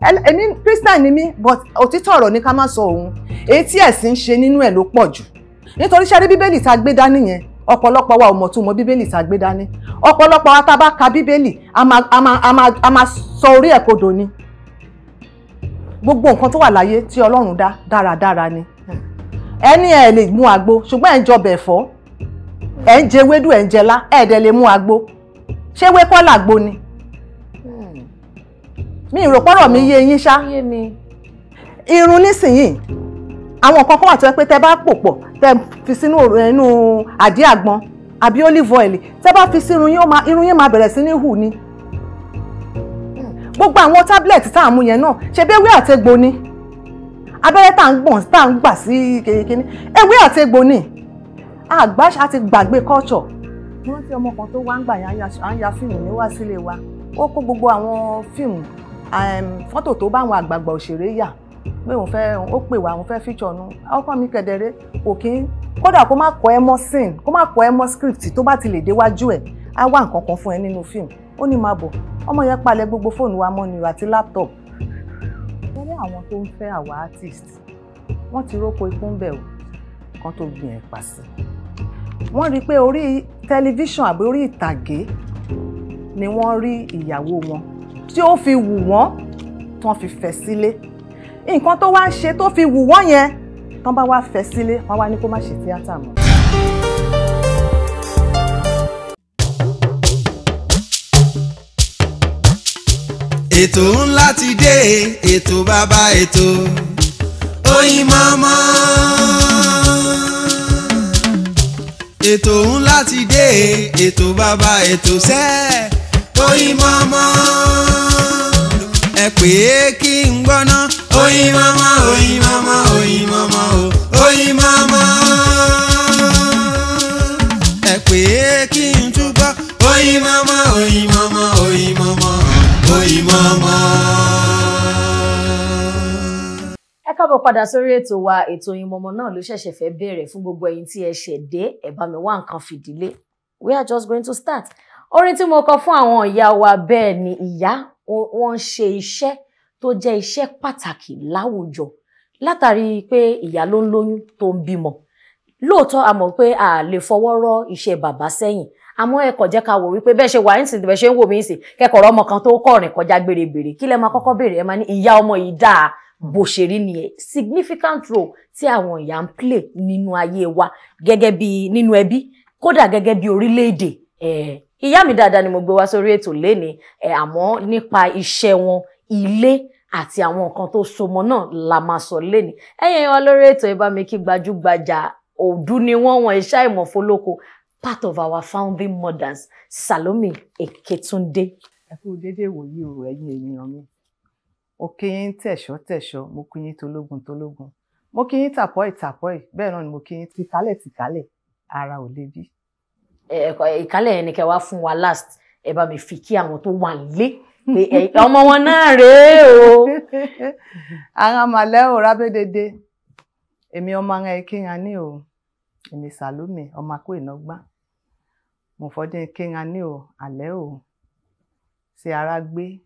Èmi Christian ni mí, but òtítọ́ ọ̀rọ̀ ni ká má sọ òun. Èyí tí ẹ̀sìn ń ṣe nínú ẹ̀ ló pọ̀ jù. Nítorí ṣe rí Bíbélì tá a gbé dání yẹn, ọ̀pọ̀lọpọ̀ wa ò mọ̀ tún mọ̀ Bíbélì tá a gbé dání. Ọ̀pọ̀lọpọ̀ wa tá a bá ka Bíbélì, a máa sọ orí ẹ̀ kodò ni. Gbogbo nǹkan tó wà láyé tí Ọlọ́run dá dáradára ni. Ẹni ẹ lè mú àgbo, ṣùgbọ́n ẹ̀ ń jọbẹ̀ ẹ̀fọ́, ẹ̀ ń jẹ ewédú, ẹ̀ ń jẹ lá, ẹ̀ dẹ̀ lè mú àgbo. Ṣé ewé kọ́ làgbo ni? Mi ì rò pọ́rọ̀ mi yé yín ṣá. Irun nísìnyìí, àwọn nǹkan kan wà tó yẹ pé tẹ bá pò pọ̀, tẹ fi sínú inú àdí àgbọn àbí olive oil, tẹ bá fi sínú yín, irun yín máa bẹ̀rẹ̀ sí ní hù ni. Gbogbo àwọn tablet tá à ń mú yẹn náà, ṣe bí ewé àtegbò ni. Abẹ́rẹ́ tá à ń gbọ̀n tá à ń gbà sí kékeré, ewé àtegbò ni. Àgbà ṣá ti gbàgbé culture. Mo rántí ọmọ kan tó wá ń gbà yẹn, à ń ya fíìmù ní wá sílé wa. Ó kó gbogbo àwọn fíìmù, fọ́tò tó bá àwọn àgbààgbà òṣèré yà, pé òun fẹ́, ó pè wá, òun fẹ́ feature nu. Ọkọ mi kẹ̀dẹ̀rẹ́ kò kí ń kódà kó má kọ ẹ mọ́ scene, kó má kọ ẹ mọ́ script, tó bá ti lè déwájú ẹ̀, á wá nǹkan kan fún ẹ nínú fíìmù. Ó ní máa bọ̀. Ọmọ yẹn palẹ̀ gbogbo fóònù wa mọ́ ni àti laptop. Wọ́n ní àwọn tó ń fẹ́ àwa artist, wọ́n ti róko ikú ń bẹ̀ o, kan tó gbìn ẹ̀pà sí. Wọ́n rí i pé orí tẹlifíṣàn àbí orí ìtàgé ni wọ́n rí ìyàwó wọn tí ó fi wù wọ́n, tí wọ́n fi fẹ́ sílé. Nǹkan tó wá ń ṣe tó fi wù wọ́n yẹn, tán bá wá fẹ́ sílé, wọ́n wá ní kó má ṣe tíátà mọ́. Ètò ńlá ti dé, ètò bàbá ètò, Oyinmomo. Ètò ńlá ti dé, ètò bàbá ètò sẹ́, Oyinmomo. Ẹ pè é kí n gbọ́ná, Oyinmomo, Oyinmomo, Oyinmomo o, Oyinmomo. Ẹ pè é kí n túbọ̀, Oyinmomo, Oyinmomo, Oyinmomo, Oyinmomo. Ẹ káàbọ̀ padà sórí ètò wa, ètò Oyinmomo náà ló ṣẹ̀ṣẹ̀ fẹ́ bẹ̀rẹ̀. Fún gbogbo ẹ̀yin tí ẹ ṣẹ̀ dé, ẹ bá mi wá nǹkan fìdílé. We are just going to start. Orin tí mo kọ fún àwọn ìyá wa, bẹ́ẹ̀ ni, ìyá wọ́n ń ṣe iṣẹ́ tó jẹ́ iṣẹ́ pàtàkì láwùjọ, látàrí pé ìyá ló ń lóyún tó ń bímọ. Lóòótọ́ a mọ̀ pé a lè fọwọ́ rọ́ iṣẹ́ bàbá sẹ́yìn, àmọ́ ẹ kàn jẹ́ ká wò wípé bẹ́ẹ̀ ṣe wà nísìnyí, bẹ́ẹ̀ ṣe ń wò mí nísìnyí, kẹ́kọ̀ọ́ ọmọ kan tó kọ̀rìn kọjá gbèrègbèrè, kí lẹ máa kọ́kọ́ béèrè? Ẹ máa ní ìyá ọmọ yìí dáa. Bó ṣe rí nìyẹn, significant role tí àwọn ìyá ń play nínú ayé wa, gẹ́gẹ́ bí nínú ẹbí, kódà gẹ́gẹ́ bí orílẹ̀-èdè. Ìyá mi dáadáa ni mo gbé wá sórí ètò lénìí, àmọ́ nípa iṣẹ́ wọn, ilé àti àwọn nǹkan tó so mọ́ náà la máa sọ lénìí. Ẹ̀yin wa lórí ètò, ẹ bá mi kí gbajúgbajà òdú ni wọ́n, wọn iṣẹ́ ìmọ̀fólókò, part of our founding mothers, Salome Eketunde. Ẹ kú déédéé wòyí o, ẹ̀yin ènìyàn mi. Mo kí yín tẹ̀ṣọ́ tẹ̀ṣọ́, mo kí yín tológun tológun, mo kí yín tàpọ́ì tàpọ́ì, bẹ́ẹ̀ náà ni mo kí yín tìkálẹ̀ tìkálẹ̀, ara ò le bí. Ìkálẹ̀ yẹn ni kẹ́ wá fún wa last. Ẹ bá mi fi kí àwọn tó wà nílé pé ọmọ wọn náà rèé o. Ara màlẹ́ ò rábẹ́dẹ́dẹ́, èmi ọmọ ara ẹ kíran ní o, èmi Salome ọmọ akó ìnágbá, mo fọdún kíran ní o, àlẹ́ o, ṣe ara gbé.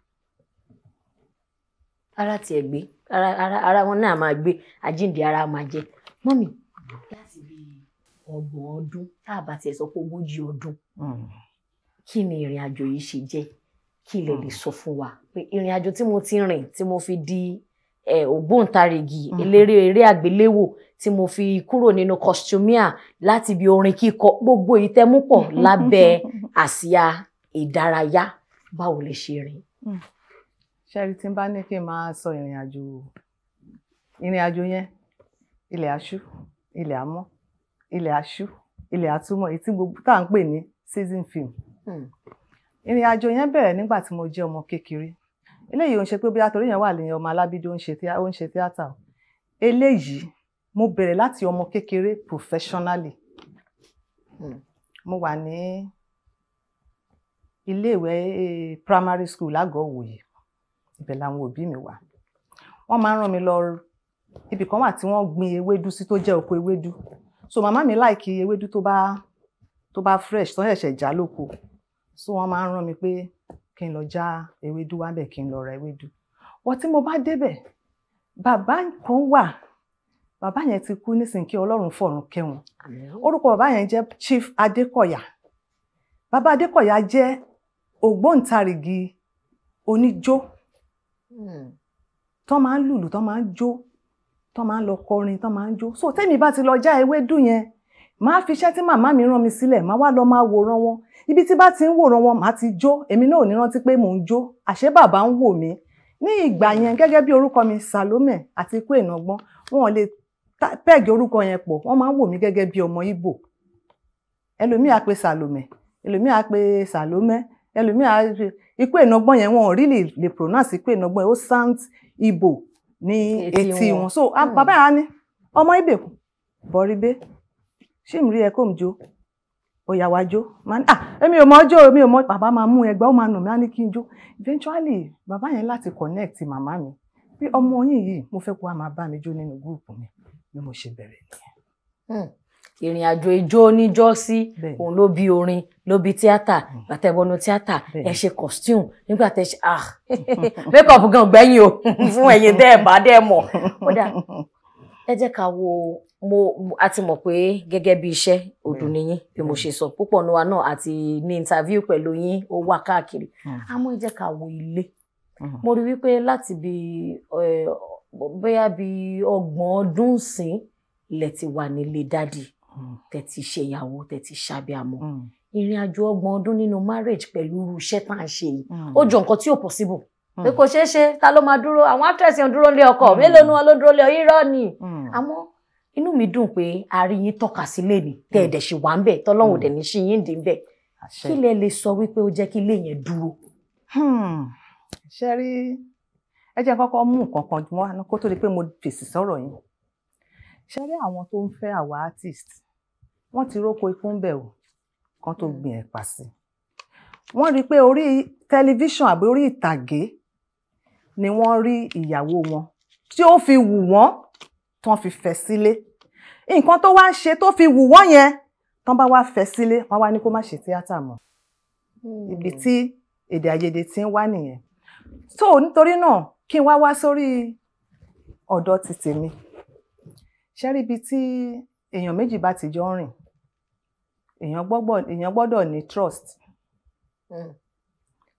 Ara tiẹ̀ gbé, ara wọn náà máa gbé, àjíǹde ara máa jẹ. Mọ́mì, láti bí 30 ọdún, tá a bá tiẹ̀ sọ pé 40 ọdún, kí ni ìrìn àjò yìí ṣe jẹ́? Kí lẹ lè sọ fún wa pé ìrìn àjò tí mo ti rìn tí mo fi di ògbóǹtarìgì eléré eré àgbéléwò, tí mo fi kúrò nínú costumier láti bí orin kíkọ, gbogbo ìtẹ́múpọ̀ lábẹ́ àsíá ìdárayá, báwo lè ṣe rìn? Ṣẹ́rí, tí n bá ní kí n máa sọ ìrìn àjò yẹn, ilẹ̀ aṣú, ilẹ̀ amọ́, ilẹ̀ aṣú, ilẹ̀ àtúmọ̀, èyí tí gbogbo tá à ń pè ní season film. Ìrìn àjò yẹn bẹ̀rẹ̀ nígbà tí mo jẹ́ ọmọ kékeré. Eléyìí ò ń ṣe pé bí torí yẹn wà lẹ́yìn ọmọ alábídé ó ń ṣe tíátà o. Eléyìí, mo bẹ̀rẹ̀ láti ọmọ kékeré professionally. Mo wà ní iléèwé primary school lágọ̀ọ́ Ìwòyè, ibẹ̀ làwọn òbí mi wà. Wọ́n máa ń rán mi lọ ibì kan wà tí wọ́n gbin ewédú sí, tó jẹ́ oko ewédú. So màmá mi like ewédú tó bá fresh, tó ṣẹ̀ṣẹ̀ já lóko, so wọ́n máa ń rán mi pé kí n lọ já ewédú wá bẹ̀, kí n lọ ra ewédú. Wọ́n tí mo bá débẹ̀, bàbá kan wà, bàbá yẹn ti kú nísìnyí, kí Ọlọ́run fọ̀run kẹ́ wọn. Orúkọ bàbá yẹn jẹ́ Chief Adékọ̀yà. Bàbá Adékọ̀yà jẹ́ ògbóǹtarìgì oníjó tó máa ń lùlù, tó máa ń jó, tó máa ń lọ kọrin, tó máa ń jó. So tẹ́mi bá ti lọ já ewédú yẹn, máa fi iṣẹ́ tí màmá mi rán mi sílẹ̀, máa wá lọ máa wòran wọn. Ibi tí bá ti ń wòran wọn, màá ti jó. Èmi náà ò ní rántí pé mò ń jó, àṣé bàbá ń wò mí ní ìgbà yẹn. Gẹ́gẹ́ bí orúkọ mi Salome àti Ikú Ìnagbọ́n, wọn ò lè peg orúkọ yẹn pọ̀. Wọ́n máa ń wò mí gẹ́gẹ́ bí ọmọ Ìgbò. Ẹlòmíì á pe Salome, ẹlòmíì á pe Salome, ẹlòmíì á pe Ikú Ìnagbọ́n yẹn. Wọn ò really lè pronounce Ikú Ìnagbọ́n yẹn, ó sound Ìgbò ní etí wọn. So bàbá yẹn á ní, "Ọmọ Ìbè bọ̀ríbé ṣé mi rí ẹ kó mi jó, ó yá wá jó." Máa ní, "Ah, èmi ò mọ̀ jó, èmi ò mọ̀." Bàbá máa mú ẹgbẹ́, ó máa nà mí, á ní kí n jó. Eventually, bàbá yẹn láti connect màmá mi bí ọmọ yín yìí, mo fẹ́ kó wá máa bá mi jó nínú group mi. Bí mo ṣe bẹ̀rẹ̀ nìyẹn. Ìrìn àjò ijó oníjọ́sí òun ló bí orin, ló bí tíátà. Gbàtẹ́bọnú tíátà, ẹ ṣe costume nígbà tẹ ṣe, ah, make up gan gbẹ̀yìn o fún ẹ̀yin tẹ́ ẹ̀ bá dẹ́ mọ̀. Kódà ẹ jẹ́ ká wo mo a ti mọ̀ pé gẹ́gẹ́ bí iṣẹ́ òdù nìyín, bí mo ṣe sọ púpọ̀ nu wa náà àti ní interview pẹ̀lú yín, ó wà káàkiri. Àmọ́ ẹ jẹ́ ká wo ilé. Mo rí wípé láti bí bóyá bí 30 ọdún sín lẹ ti wà nílé daddy, tẹ ti ṣèyàwó, tẹ ti ṣàbíamọ. Ìrìn àjò 30 ọdún nínú marriage pẹ̀lú irú iṣẹ́ tá à ń ṣe yìí, ó jọ nǹkan tí ò possible, pé kò ṣeé ṣe. Ta ló máa dúró? Àwọn actress yẹn dúró lé ọkọ, mélòó ni wọn ló dúró lé ọ? Irọ́ ni. Àmọ́ inú mi dùn pé a rí yín tọ́ka sílé ni tẹ́ ẹ̀ dẹ̀ ṣì wà ń bẹ̀, tọ́lọ́hùn dẹ̀ ní ṣí yín dì ń bẹ̀. Kí lẹ lè sọ wípé ó jẹ́ kí ilé yẹn dúró? Ṣe rí, ẹ jẹ́ kọ́kọ́ mú nǹkan kan wá kó tó di pé mo fèsì sọ̀rọ̀ yín. Ṣe rí, àwọn tó ń fẹ́ àwa artist, wọ́n ti róko ikú ń bẹ̀ o kan tó gbin ẹ̀pà sí. Wọ́n rí i pé orí tẹlifíṣàn àbí orí ìtàgé ni wọ́n rí ìyàwó wọn tí ó fi wù wọ́n tán fi fẹ́ sílé. Nǹkan tó wá ń ṣe tó fi wù wọ́n yẹn, tán bá wá fẹ́ sílé, wọ́n wá ní kó má ṣe tíátà mọ́. Ibi tí èdè àìyedè ti ń wá nìyẹn. So nítorí náà, kí n wá wá sórí ọ̀dọ̀ ti tèmi. Ṣé rí, ibi tí èèyàn méjì bá ti jọ ń rìn, èèyàn gbọ́dọ̀ ní trust.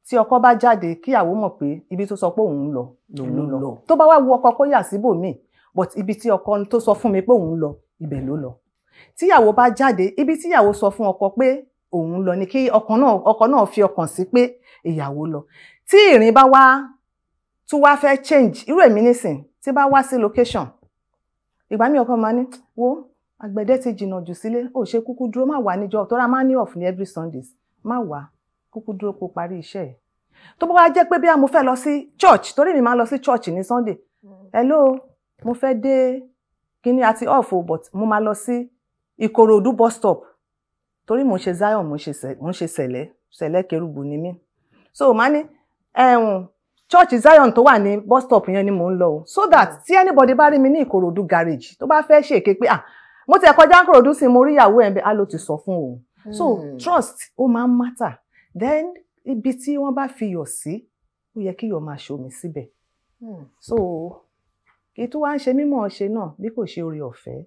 Tí ọkọ bá jáde, kíyàwó mọ̀ pé ibi tó sọ pé òun ń lọ lòun ń lọ. Tó bá wá wu ọkọ kó yà síbòmíì, but ibi tí ọkọ tó sọ fún mi pé òun ń lọ, ibẹ̀ ló lọ. Tíyàwó bá jáde, ibi tíyàwó sọ fún ọkọ pé òun lọ ni kí ọkọ náà fi ọkàn sí pé ìyàwó lọ. Tí ìrìn bá wá tún wá fẹ́ change, irú èmi nísìn, tí bá wá sí location, ìgbà mi ọkọ máa ní, "Wo, àgbẹ̀dẹ ti jìnnà jù sílé, ó ṣe kúkú dúró, má wà níjọ́ tó ra máa ní off ní every Sundays, má wà, kúkú dúró kó parí iṣẹ́ ẹ̀." Tó bá wá jẹ́ pé bí a mo fẹ́ lọ sí church, torí mi máa ń lọ sí church ní Sunday, "Hello, mo fẹ́ dé kíní àti off o, but mo máa lọ sí Ìkòròdú bus stop," torí mo ń ṣe Zion, mo ń ṣe Sẹ̀lẹ̀, Sẹ̀lẹ̀ Kérúbù ni mí. So màá ní ẹ̀hún church Zion tó wà ní bus stop yẹn ni mò ń lọ o, so that tí anybody bá rí mi ní Ìkòròdú garage, tó bá fẹ́ ṣèké pé, "Ah, mo ti ẹ̀ kọjá Ìkòròdú sí, mo rí ìyàwó ẹ̀ bẹ́ẹ̀," á ló ti sọ fún òun. So trust, ó máa ń matter. Then ibi tí wọ́n bá fi yọ̀ sí, ó yẹ kí yọ̀ máa ṣomi síbẹ̀. So kì í tún wá ń ṣe mímọ̀ ṣe náà bí kò ṣe oore ọ̀fẹ́.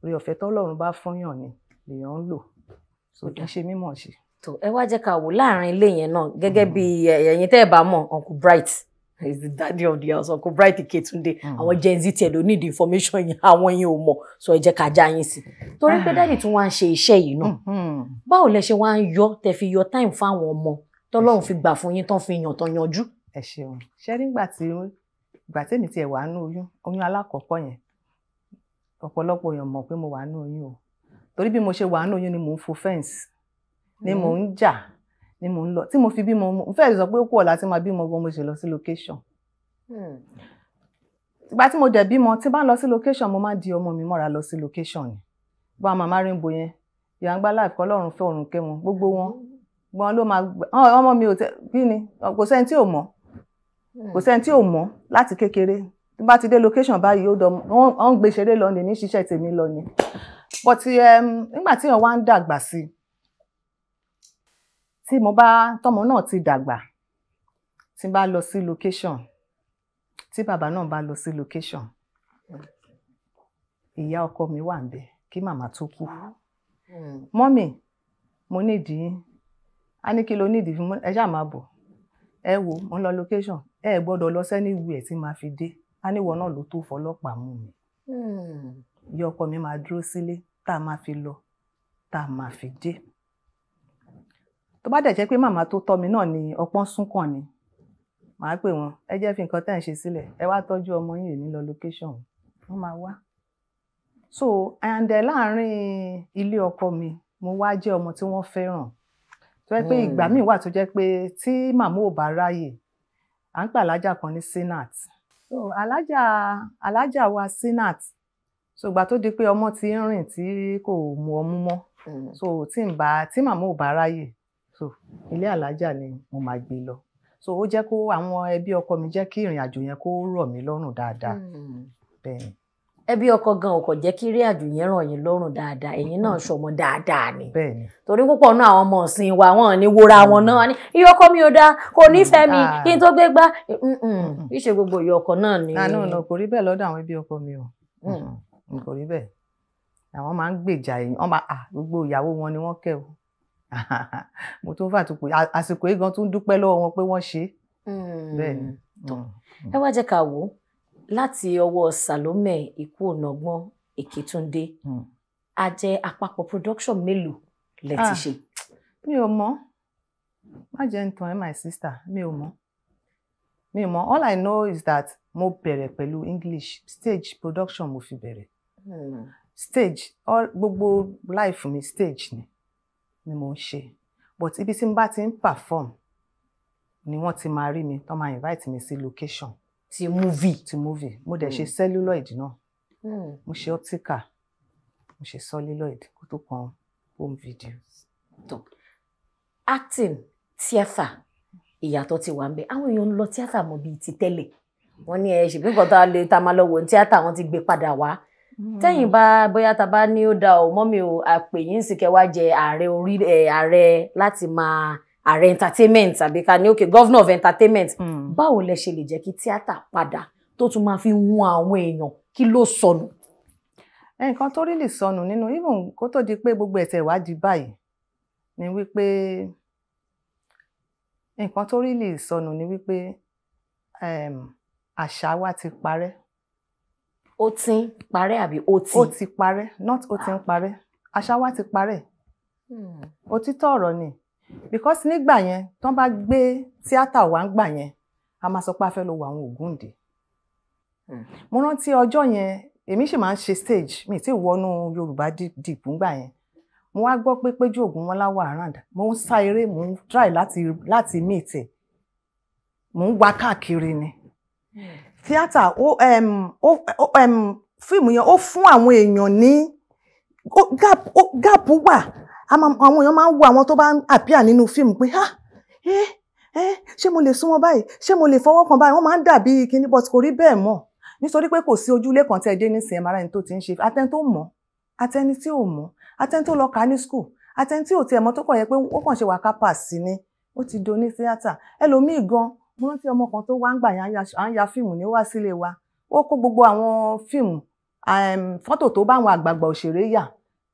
Oore ọ̀fẹ́ tọ́lọ́run bá fúnyàn ni lèèyàn ń lò, so kì í ṣe mímọ̀ ṣe. Tó ẹ wá jẹ́ ká wò láàrin ilé yẹn náà, gẹ́gẹ́ bí ẹ̀yin tẹ́ ẹ bá mọ̀, Uncle Bright is the daddy of the house, Uncle Bright Ketunde. Àwọn Gen Z tiẹ̀ ló need information yẹn, àwọn yẹn ò mọ̀, so ẹ jẹ́ ká já yín sí, torí pé daddy tún wá ń ṣe iṣẹ́ yìí náà. Báwo lẹ ṣe wá ń yọ tẹ́ fi yọ time fáwọn ọmọ tọ́lọ́run fi gbà fún yín, tán fi yàn tán yanjú? Ẹ ṣeun. Ṣé nígbà tí ìgbà tèmi tiẹ̀ wà nínú oyún, oyún alákọ̀ọ́kọ́ yẹn, ọ̀pọ̀lọpọ̀ èèyàn mọ̀ pé mo wà nínú oyún o, torí bí mo ṣe wà nínú oyún ni mò ń fo fence, ni mò ń jà, ni mò ń lọ. Tí mo fi bímọ, mo fẹ́ẹ̀ sọ pé ó kú ọ̀la tí máa bímọ gan, mo ṣe lọ sí location. Ìgbà tí mo dẹ̀ bímọ, tí bá ń lọ sí location, mo máa ń di ọmọ mi mọ́ra lọ sí location ni. Bá màmá Rainbow yẹn, ìyàngbá láìpẹ́, Ọlọ́run fẹ́ ọ̀run kẹ́ wọn, gbogbo wọn gbọ́n ló máa ọmọ mi ò tẹ kí ni, kò sẹ́ni tí ò mọ̀, kò sẹ́ni tí ò mọ̀ láti kékeré. Tí bá ti dé location báyìí, ó dọ̀ wọ́n ń gbé ṣeré lọ ní ṣiṣẹ́ tèmi lọ ni. But nígbà tí èèyàn wá ń dàgbà sí, tí mo bá tọmọ náà ti dàgbà, tí n bá lọ sí location Tí bàbá náà bá lọ sí location, ìyá ọkọ mi wà níbẹ̀ kí màmá tó kú. Mummy, mo nídìí yín. A ní kí ló nídìí fún ẹ, ṣáà máa bọ̀. Ẹ wo, mo ń lọ location, ẹ gbọ́dọ̀ lọ sẹ́ni ẹ̀ tí máa fi dé. A níwọ náà ló tó fọlọ́pàá mú mi. Ìyá ọkọ mi máa dúró sílé tá a máa fi lọ, tá a máa fi dé. Tó bá dẹ̀ jẹ́ pé màmá tó tọ́ mi náà ni ọpọ́n súnkàn ni, màá pè wọ́n, ẹ jẹ́ fi nǹkan tẹ́ ẹ̀ ń ṣe sílẹ̀, ẹ wá tọ́jú ọmọ yín, èmi lọ location, wọ́n máa wá. So and láàárín ilé ọkọ mi, mo wá jẹ́ ọmọ tí wọ́n fẹ́ràn, tó jẹ́ pé ìgbà míì wà tó jẹ́ pé tí màmá ò bá ráyè, à ń pè alájà kan ní Sinat. So alájà wa Sinat, so ìgbà tó di pé ọmọ ti ń rìn tí kò mu ọmú mọ́, so tí n bá tí màmá ò bá ráyè, so ilé alájà ni mo máa gbé lọ. So ó jẹ́ kó àwọn ẹbí ọkọ mi jẹ́ kí ìrìn àjò yẹn kó rọ̀ mí lọ́rùn dáadáa. Bẹ́ẹ̀ ni. Ẹbí ọkọ gan ò kò jẹ́ kí ìrìn àjò yẹn ràn yín lọ́rùn dáadáa, ẹ̀yin náà ṣọmọ dáadáa ni. Bẹ́ẹ̀ ni. Torí púpọ̀ náà àwọn ọmọ ọ̀sìn wa, wọn ní wora wọn náà ní iye ọkọ mi ò dáa, kò nífẹ̀ẹ́ mi, kí n tó gbé gbá kí ṣe gbogbo iye ọkọ náà ni. Àánú ọ̀nà kò rí bẹ́ẹ̀ lọ́dọ̀ àwọn ẹbí ọkọ mi o. Kò rí bẹ́ẹ̀. Àwọn máa ń gbèjà èèyàn, wọ́n máa gbogbo ìyàwó wọn ni wọ́n kẹ́ o. Mo tún fàtúpò àsìkò yìí gan tún dúpẹ́ lọ́wọ́ wọn pé wọ́n ṣe é. Bẹ́ẹ̀ ni. Ẹ wá jẹ́ ká wò ó láti ọwọ́ Salome Ikú-Ọ̀nàgbọ́n Èkìtúndé, a jẹ́ àpapọ̀ production mélòó lẹ ti ṣe? Mi ò mọ̀, má jẹ́ ń tàn ẹ́, my sister, mi ò mọ̀, mi ò mọ̀. All I know is that mo bẹ̀rẹ̀ pẹ̀lú English stage production, mo fi bẹ̀rẹ̀ stage. All gbogbo life mi, stage ni mo ń ṣe, but ibi tí n bá ti ń perform ni wọ́n ti máa rí mi, tó máa invite mi sí location. Ti movie. Ti movie. Mo dẹ̀ ṣe celluloid náà, mo ṣe optical, mo ṣe celluloid kó tó kan home videos. Acting, theatre, ìyàtọ̀ ti wà ń bẹ. Àwọn èèyàn ń lọ theatre mọ́ bíi ti tẹ́lẹ̀. Wọ́n ní ẹ ṣèbí nǹkan tá a lè tá a máa lọ wò ní theatre, wọ́n ti gbé padà wá. Tẹ́yìn bá bóyá tá a bá ní ó da ò mọ́mi o, àpè yín sì kẹ́ wá jẹ ààrẹ orí ẹ̀, ààrẹ láti máa ààrẹ entertainment, àbí ká ní okay, governor of entertainment, báwo lẹ ṣe lè jẹ́ kí tíátà padà tó tún máa fi wún àwọn èèyàn? Kí ló sọnù? Nǹkan tó really sọnù nínú, even kó tó di pé gbogbo ẹ̀tẹ̀ wá di báyìí, ni wípé nǹkan tó really sọnù ni wípé àṣà wa ti parẹ́. Ó ti ń parẹ́ àbí ó ti? Ó ti parẹ́, not ó ti ń parẹ́. Àṣà wa ti parẹ́. Òtítọ́ ọ̀rọ̀ ni, because nígbà yẹn, tán bá gbé tíátà wá ń gbà yẹn, a máa sọ pé a fẹ́ lọ wo àwọn Ògúndé. Mo rántí ọjọ́ yẹn, èmi sì máa ń ṣe stage, mi tí wọnú Yorùbá deep deep ńgbà yẹn. Mo wá gbọ́ pé Péjú Ògúnmọ́lá wà around. Mo ń sá eré, mo ń try láti meet ẹ̀, mo ń wá káàkiri ni. Tíátà ó fíìmù yẹn, ó fún àwọn èèyàn ní gap, gap wà. Àwọn èèyàn máa ń wo àwọn tó bá ń appear nínú fíìmù pé, ah, ẹ ẹ ṣé mo lè súnmọ́ báyìí? Ṣé mo lè fọwọ́ kan báyìí? Wọ́n máa ń dàbí kíní, but kò rí bẹ́ẹ̀ mọ́, nítorí pé kò sí ojúlé kan tẹ́ ẹ dé nísìnyẹn mara ẹni tó ti ń ṣe, atẹni tó mọ̀, atẹni tí ò mọ̀, atẹni tó lọ kà á ní school, atẹni tí ò tiẹ̀ mọ̀, tó kàn yẹ pé ó kàn ṣe wà ká pass sí ni, ó ti do ní tíátà. Ẹlòmíì gan, mo rántí ọmọ kan tó wá ń gbà yẹn, à ń ya fíìmù ní, ó wá sílé wa, ó kó gbogbo àwọn fíìmù, fọ́tò tó bá àwọn àgbààgbà òṣèré yà,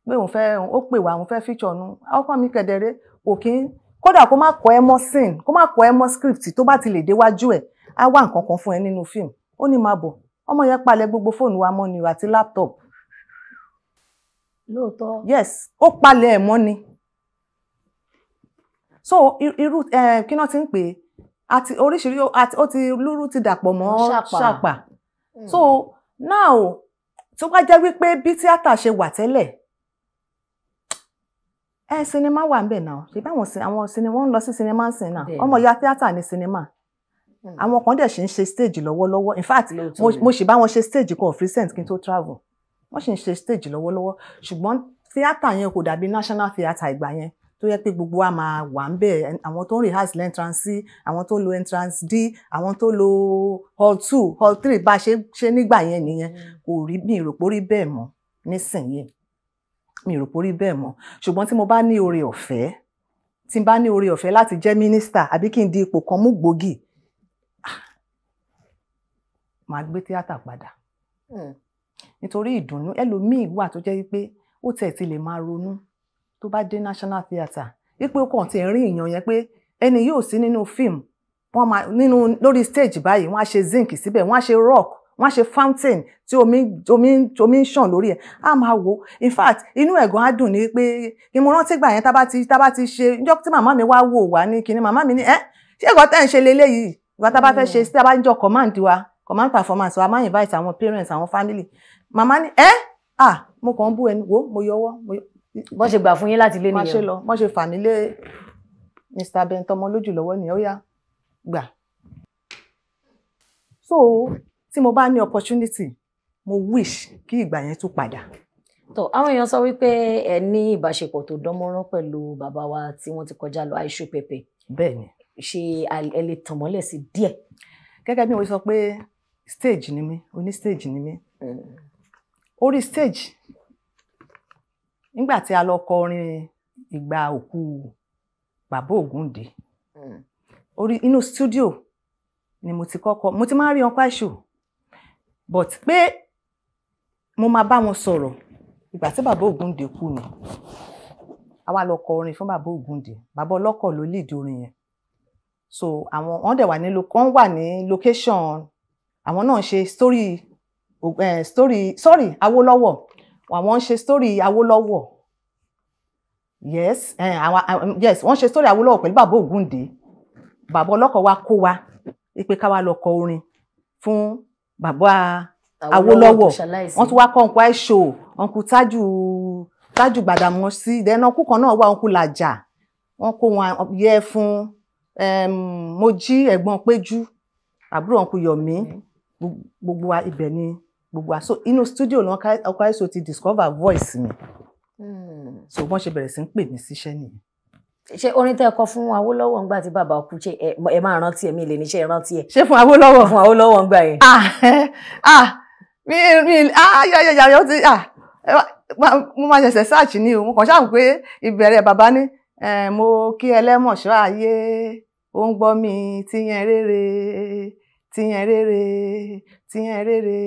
pé òun fẹ́, ó pè wá, òun fẹ́ feature nu. Ọkọ mi kẹ̀dẹ̀rẹ́ kò kí ń kódà kó má kọ ẹ mọ́ scene, kó má kọ ẹ mọ́ script, tó bá ti lè déwájú ẹ̀, á wá nǹkan kan fún ẹ nínú fíìmù. Ó ní máa bọ̀. Ọmọ yẹn palẹ̀ gbogbo fóònù wa mọ́ ni o, àti laptop. Lóòótọ́? Yes, ó palẹ̀ ẹ̀ mọ́ ni. So irú kí náà ti ń pè é, àti oríṣiríṣi, àti ó ti lúrú ti dàpọ̀ mọ́ ṣàpà. Ṣàpà. So now, tó bá jẹ́ wípé bí tíátà ṣe wà tẹ́lẹ̀, ẹ sinimá wà ń bẹ̀ náà. Ṣe báwọn àwọn sinimá, wọ́n ń lọ sí sinimá ń sìn náà. Bẹ́ẹ̀ni. Ọmọ ìyá tíátà ní sinimá. Àwọn kan dẹ̀ ṣì ń ṣe stage lọ́wọ́lọ́wọ́. In fact, Lóòótọ́ ni. mo ṣì bá wọn ṣe stage kan of recent kí n tó travel. Wọ́n sì ń ṣe stage lọ́wọ́lọ́wọ́, ṣùgbọ́n tíátà yẹn kò dàbí national theatre ìgbà yẹn, tó yẹ pé gbogbo wa máa wà ń bẹ̀, àwọn tó ń rehearse entrance C, àwọn tó lo entrance D, àwọn tó lo hall 2, hall 3, bá a ṣe ṣe nígbà yẹn nìyẹn. Kò rí, mi ò rò pé ó rí bẹ́ẹ̀ mọ́ nísìnyìí, mi ò rò pé ó rí bẹ́ẹ̀ mọ́. Ṣùgbọ́n tí mo bá ní oore ọ̀fẹ́, tí n bá ní oore ọ̀fẹ́ láti jẹ́ mínísítà àbí kí n di ipò kan mú gbòógì. Màá gbé tíátà padà. Nítorí ìdùnnú ẹlòmíì wà tó jẹ́ wípé ó tẹ̀ ti lè máa ronú tó bá dé National Theatre, wípé ó kàn ti rí èèyàn yẹn pé ẹni yóò sí nínú fíìmù, wọ́n máa nínú lórí stage báyìí, wọ́n á ṣe zinc síbẹ̀, wọ́n á ṣe rock, wọ́n á ṣe fountain tí omi ń ṣàn lórí ẹ̀, á máa wò. In fact, inú ẹ̀gàn á dùn ní pé kí mo rántí gbà yẹn, tá bá ti ṣe níjọ́ tí màmá mi wá wò wá ní kinní, màmá mi ní, "Ẹ́, ṣé ẹ̀gọ́ tẹ́ ń ṣe leléyìí?" Ìgbà tá bá fẹ́ ṣe, tí a bá ń jọ command wa, command performance wa, máa invite àwọn parents, àwọn family. Màmá ní, "Ẹ́, ah, mo kàn ń bú ẹni wo, mo yọwọ́ mo." Bọ́n ṣe gbà fún yín láti lé Má ṣe nìyẹn. lọ, wọ́n ṣe fà mí lé Mr. Ben Tọmọlójú lọ́wọ́ nìyẹn, ó yá, gbà. So tí mo bá ní opportunity, mo wish kí ìgbà yẹn tún padà. Tó àwọn èèyàn sọ wípé ẹ ní ìbáṣepọ̀ tó dán mọ́rán pẹ̀lú bàbá wa tí wọ́n ti kọjá lọ, Aisho Pepe. Bẹ́ẹ̀ ni. Ṣé ẹ lè tàn mọ́lẹ̀ sí díẹ̀? Gẹ́gẹ́ bí mo sọ pé stage ni mí, oní stage ni mí. Orí stage, nígbà tí a lọ kọ orin ìgbà òkú bàbá Ògúndé, orí inú studio ni mo ti kọ́kọ́, mo ti máa ń rí Uncle Aisho, but pé mo máa bá wọn sọ̀rọ̀, ìgbà tí bàbá Ògúndé kú ni a wá lọ kọ orin fún bàbá Ògúndé. Bàbá ọlọ́kọ̀ ló lead orin yẹn. So àwọn wọ́n dẹ̀ wà ní wọ́n wà ní location, àwọn náà ń ṣe story, story, sorry, Awólọ́wọ̀. Àwọn ń ṣe story Awólọ́wọ̀. Yes, àwọn, yes, wọ́n ṣe story Awólọ́wọ̀ pẹ̀lú bàbá Ògúndé. Bàbá ọlọ́kọ̀ wa kó wa pé ká wá lọ kọ orin fún bàbá Awólọ́wọ̀. Tó ṣaláìsí. Wọ́n tún wá kọ́ Uncle Aisho, Uncle Tájù, Tájù Gbàdàmọ́sí, then uncle kan náà wà, Uncle Làjà. Wọ́n kó wọn yẹ fún Mojí, ẹ̀gbọ́n Péjú, àbúrò Uncle Yomi. Gbogbo wa, ibẹ̀ ni gbogbo wa. So inú studio ni Uncle Aisho ti discover voice mi. So bọ́n ṣe bẹ̀rẹ̀ sí ń pè mí síṣẹ́ nìyẹn. Ṣé orin tẹ́ ẹ kọ fún Awólọ́wọ̀ ńgbà tí bàbá kú, ṣé ẹ máa rántí ẹ? Mi lè ní ṣe rántí ẹ. Ṣé fún Awólọ́wọ̀? Fún Awólọ́wọ̀ ńgbà yẹn. Ah, ah, mi ah, ya ya ya ya, ó ti, ah, mo máa ṣẹ̀ṣẹ̀ search ni o. Mo kàn ṣáà pé ìbẹ̀rẹ̀ bàbá ní, "Mo kí ẹlẹ́mọ̀ṣọ́ ayé, ó ń gbọ́ mi tíyẹn rere, tíyẹn rere, tíyẹn rere.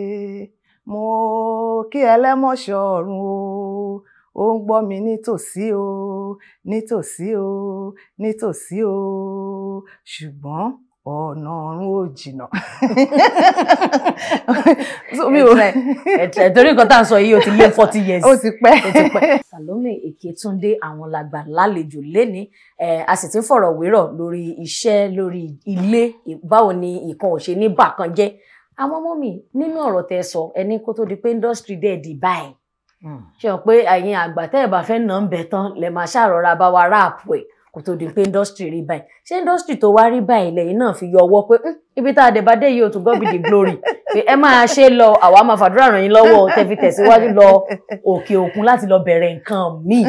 Mo kí ẹlẹ́mọ̀ṣọ́ ọ̀run o, ó ń gbọ́ mi nítòsí o, nítòsí o, nítòsí o, ṣùgbọ́n ọ̀nà ọ̀run ò jìnnà." So mi ò Ẹ torí nǹkan tá à ń sọ yìí, ó ti lé 40 years. Ó ti pẹ́. Ó ti pẹ́. Salome Èkétúndé àwọn làgbà lálejò léni. A sì ti ń fọ̀rọ̀ wérọ̀ lórí iṣẹ́, lórí ilé, báwo ni ìkan ò ṣe ní bàkan jẹ́. Àwọn ọmọ mi, nínú ọ̀rọ̀ tẹ́ sọ, ẹni kó tó di pé industry dẹ̀ di báyìí, ṣe hàn pé ẹ̀yin àgbà tẹ́ ẹ̀ bá fẹ́ nà ń bẹ̀ tán lẹ̀ máa ṣàrọ̀ra bá wa wrap ẹ̀ kó tó di pé industry rí báyìí. Ṣé industry tó wá rí báyìí lẹ́yìn náà fi yọ ọwọ́ pé, "Ibi tá a dẹ̀ bá dé yìí o, to God be the glory," pé ẹ máa ṣe lọ, àwa máa fàdúrà ràn yín lọ́wọ́, tẹ́ fi tẹ̀síwájú lọ òkè òkun láti lọ bẹ̀rẹ̀ nǹkan míì?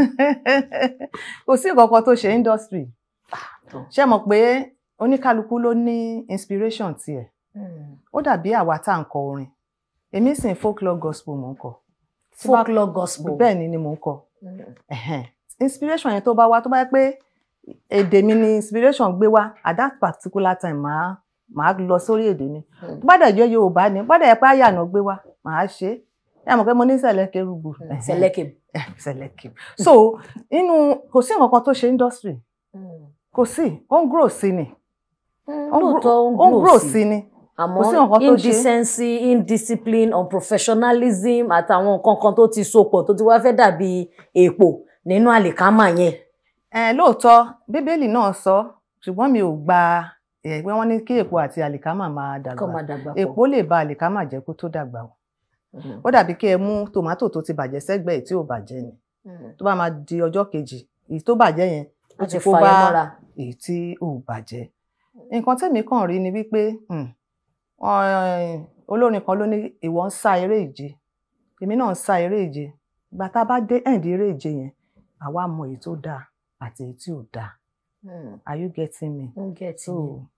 Kò sí nǹkan kan tó ṣe industry. Ṣé mọ̀ pé oníkálukú ló ní inspiration tiẹ̀? Ó dàbí àwa tá à ń kọ orin. Èmi sì ń folklore gospel mò ń kọ. Folklore gospel. Bẹ́ẹ̀ ni mò ń kọ. Ẹ̀hẹ́n. Inspiration yẹn tó bá wá, tó bá yẹ pé èdè mi ni inspiration gbé wá at that particular time, màá lọ sórí èdè mi. Tó bá dẹ̀ jẹ́ Yorùbá ni, bá dẹ̀ yẹ pé àyànà gbé wá, màá ṣe é. Ẹ mọ̀ pé mo ní sẹ̀lẹ̀ kérúbù. Sẹlẹ̀kẹ̀. Sẹ̀lẹ̀. So inú kò sí nǹkan kan tó ṣe industry, kò sí. Ó ń grow sí ni. Lóòótọ́, ó ń grow sí ni. Àmọ́ Kò sí nǹkan tó ṣe. indecency, indiscipline, unprofessionalism àtàwọn nǹkan kan tó ti sopọ̀ tó ti wá fẹ́ dàbí èpò nínú àlìkámà yẹn. Ẹ lóòótọ́, Bíbélì náà sọ, ṣùgbọ́n mi ò gba ẹ pé wọ́n ní kí èpo àti àlìkámà máa kọ́ dàgbà. Máa dàgbà pọ̀. Èpo lè ba àlìkámà jẹ́ kó tó dàgbà o. Ó dàbí kí ẹ mú tòmátò tó ti bàjẹ́ sẹ́gbẹ̀ẹ́ tí ò bàjẹ́ ni. Tó bá máa di ọjọ́ kejì, èyí tó bàjẹ́ yẹn ó Ó ti ti kó fà bá yẹn mọ́ra. èyí tí ò bàjẹ́. Nǹkan tẹ̀mí kàn rí ni wípé olórin kan ló ní, "Ìwọ ń sá eré ìje, èmi náà ń sá eré ìje. Ìgbà tá a bá dé end eré ìje yẹn, àwa mọ èyí tó dáa àti èyí tí ò dáa." Are you getting me? Ń get. So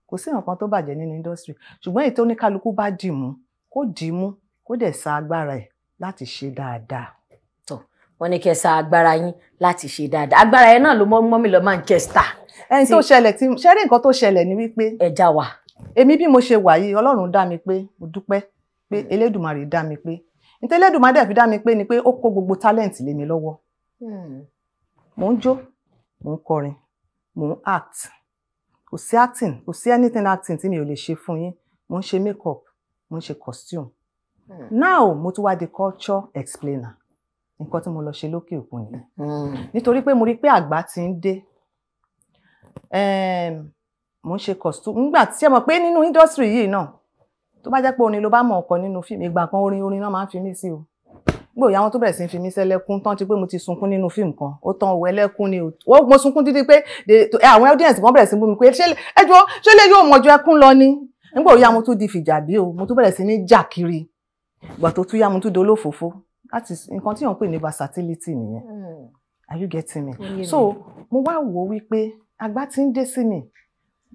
kò sí nǹkan tó bàjẹ́ nínú industry, ṣùgbọ́n èyí tó ní kálukú bá dì mú, kó dì í mú, kó dẹ̀ sa agbára ẹ̀ láti ṣe dáadáa. Wọ́n ní kẹ́ sa agbára yín láti ṣe dáadáa. Agbára yẹn náà ló mọ́ mọ́ mi lọ Manchester. Ẹni tó ṣẹlẹ̀ tí ṣe rí, nǹkan tó ṣẹlẹ̀ ni wípé ẹja wà. Èmi bí mo ṣe wà yìí, Ọlọ́run dá mi pé mo dúpẹ́. Pé Elédùmarè dá mi pé, nítorí Elédùmarè dẹ̀ fi dá mi pé ni pé ó kó gbogbo talent lé mi lọ́wọ́. Mò ń jó, mò ń kọrin, mò ń act. Kò sí acting, kò sí anything acting tí mi ò lè ṣe fún yín. Mò ń ṣe makeup, mò ń ṣe costume. Now mo tún wá di culture explainer. Nǹkan tí mo lọ ṣe lókè òkun nìyẹn, nítorí pé mo rí pé àgbà ti ń dé. Mo ń ṣe costume nígbà tí ẹ mọ̀ pé nínú industry yìí náà, tó bá jẹ́ pé orin ló bá mọ̀ ọkọ nínú fíìmù, ìgbà kan orin náà máa ń fi mí sí o. Gbòòyà àwọn tó bẹ̀rẹ̀ sí ń fi mí sẹ́lẹ̀kún tán ti pé mo ti sunkún nínú fíìmù kan, ó tán òwò ẹlẹ́kún ni o. Mo sunkún títí pé àwọn audience kan bẹ̀rẹ̀ sí bú mi pé, ẹ jọ̀ọ́, ṣé lè yóò mọ̀jú ẹkún lọ ni? Nígbà òyà mo tún di fìjàbí o, mo tún bẹ̀rẹ̀ sí ní jà kiri. Ìgbà tó tún yá, mo tún di olófòófó. That is nǹkan tí wọ́n ń pè ní versatility nìyẹn. Are you getting me? So mo wá wò ó wípé àgbà tí ń dé sí mi,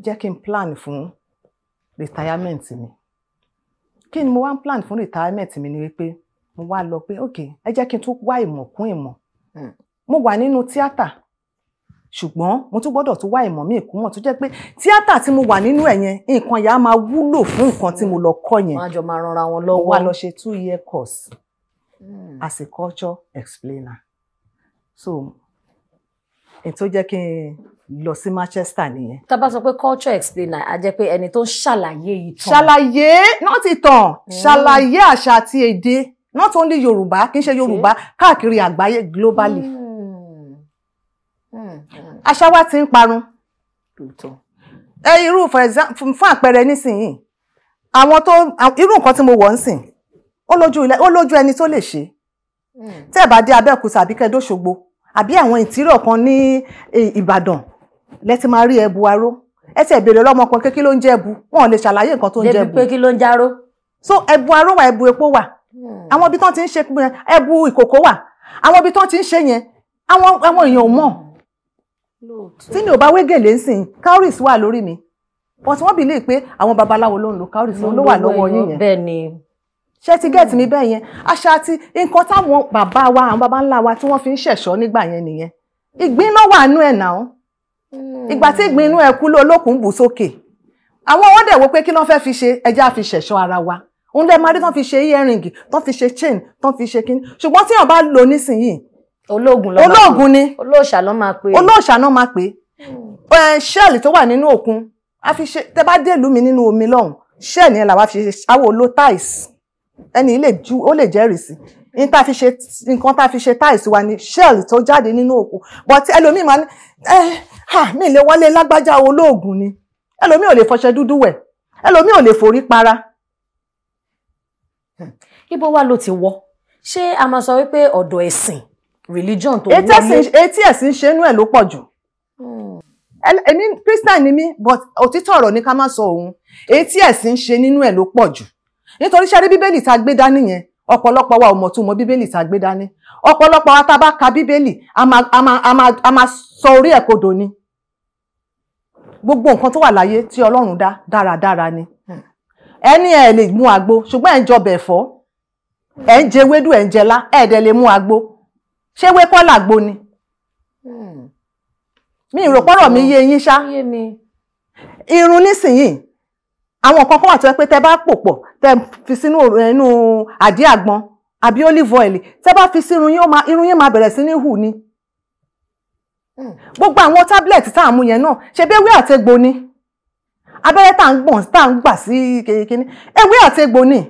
jẹ́ kí n plan fún retirement mi. Kí ni mo wá ń plan fún retirement mi ni wípé mo wá lọ pé, ok, ẹ jẹ́ kí n tún wá ìmọ̀ kún ìmọ̀. Mo wà nínú tíátà, ṣùgbọ́n mo tún gbọ́dọ̀ tún wá ìmọ̀ míì kún mọ̀, tó jẹ́ pé tíátà tí mo wà nínú ẹ̀ yẹn, nǹkan yẹn á máa wúlò fún nǹkan tí mo lọ kọ́ yẹn. Wọ́n á jọ máa ranra wọn Mo lọ́wọ́. wá lọ ṣe 2-year course as a culture explainer. So èyí tó jẹ́ kí n lọ sí Manchester nìyẹn. Tá a bá sọ pé culture explainer, á jẹ́ pé ẹni tó ń ṣàlàyé ìtàn. Ṣàlàyé, not ìtàn, ṣàlàyé àṣà àti èdè, not only Yorùbá, kì í ṣe Yorùbá, káàkiri àgbáyé, globally. Àṣà wa ti ń parun. Lóòótọ́. Ẹ irú, for example, fún àpẹẹrẹ nísìnyìí, àwọn tó irú nǹkan tí mo wọ̀ ń sìn, ó lójú ilẹ̀, ó lójú ẹni tó lè ṣe. Tẹ́ ẹ bá dé Abẹ́òkúta àbí kẹ́ dóṣogbo àbí àwọn ìtírọ̀ kan ní Ìbàdàn lẹ́tí máa rí ẹbu aró. Ẹ ti ẹ̀ béèrè lọ́mọ kan pé kí ló ń jẹ́ ẹbu, wọn ò lè ṣàlàyé nǹkan tó ń jẹ́ Débi ẹbu. pé kí ló ń járó. So ẹbu aró wà, ẹbu epo wà, àwọn ibi tán ti ń ṣe ẹbu ìkòkò wà, àwọn ibi tán ti ń ṣe yẹn, àwọn èèyàn ò mọ̀. Tí mi ò bá wé gèlè ń sìn, cowries wà lórí mi, but wọ́n believe pé àwọn babaláwo ló ń lo cowries, ló wà lọ́wọ́ yín yẹn. Bẹ́ẹ̀ ni. Ṣé ti get mi bẹ́ẹ̀ yẹn? Àṣà àti nǹkan táwọn bàbá wa, àwọn bàbá ńlá wa, tí wọ́n fi ń ṣẹ̀ṣọ́ nígbà yẹn nìyẹn. Ìgbín ló wà nú ẹ̀ náà. Ìgbà tí ìgbín inú ẹ̀ kú, ló olókùn bù sókè. Àwọn wọ́n dẹ̀ wo pé kí ló fẹ́ fi ṣe, ẹja fi ṣẹ̀ṣọ́ ara wa. Òun lẹ máa rí tán fi ṣe earring, tán fi ṣe chain, tán fi ṣe kíní. Ṣùgbọ́n tí èèyàn bá lò nísìnyìí, Olóògùn ló máa pè. Olóògùn ni. Olóòṣà ló máa pè. Olóòṣà náà máa pè é. Shell tó wà nínú òkun a fi ṣe. Tẹ bá dé ìlú mi nínú omi lọ́hùn, shell yẹn làwa fi ṣe àwọn olo tiles. Ẹni lè ju, ó lè jẹ́rìí sí ní tá a fi ṣe nǹkan, tá a fi ṣe tiles wa ni shell tó jáde nínú òkun. But ẹlòmíì máa ní ẹ ha, mi lè wọlé lágbájá, olóògùn ni. Ẹlòmíì ò lè fọṣẹ dúdú wẹ̀, ẹlòmíì ò lè forí para. Ibo wa ló ti wọ́? Ṣé a máa sọ wípé ọ̀dọ̀ ẹ̀sìn, religion tó Etí ẹ̀sìn ṣe inú ẹ̀ ló pọ̀ jù. Èmi Christian ni mí, but òtítọ́ ọ̀rọ̀ ni ká má sọ òun. Etí ẹ̀sìn ṣe nínú ẹ̀ ló pọ̀ jù, nítorí ṣe rí Bíbélì tá a gbé dání yẹn, ọ̀pọ̀lọpọ̀ wa ò mọ̀ tún mọ̀ Bíbélì tá a gbé dání. Ọ̀pọ̀lọpọ̀ wa, tá a bá ka Bíbélì, a máa sọ orí ẹ̀ kodò ni. Gbogbo nǹkan tó wà láyé tí Ọlọ́run dá dáradára ni. Ẹni ẹ lè mú àgbo, ṣùgbọ́n ẹ̀ ń jọbẹ̀ ẹ̀fọ́, ẹ̀ ń jẹ ewédú, ẹ̀ ń jẹ lá, ẹ̀ dẹ̀ lè mú àgbo. Ṣé ewé kọ́ làgbo ni? Mi ì rò pọ́rọ̀ mi yé yín ṣá. Ó yé mi. Irun nísìnyìí, àwọn nǹkan kan wà tó yẹ pé tẹ bá pò pọ̀, tẹ fi sínú inú àdí àgbọn àbí olive oil, tẹ bá fi sí irun yín, irun yín máa bẹ̀rẹ̀ sí ní hù ni. Gbogbo àwọn tablet tá à ń mú yẹn náà, ṣe bí ewé àtegbò ni. Abẹ́rẹ́ tá à ń gbọ̀n, tá à ń gbà sí kíní, ewé àtegbò ni.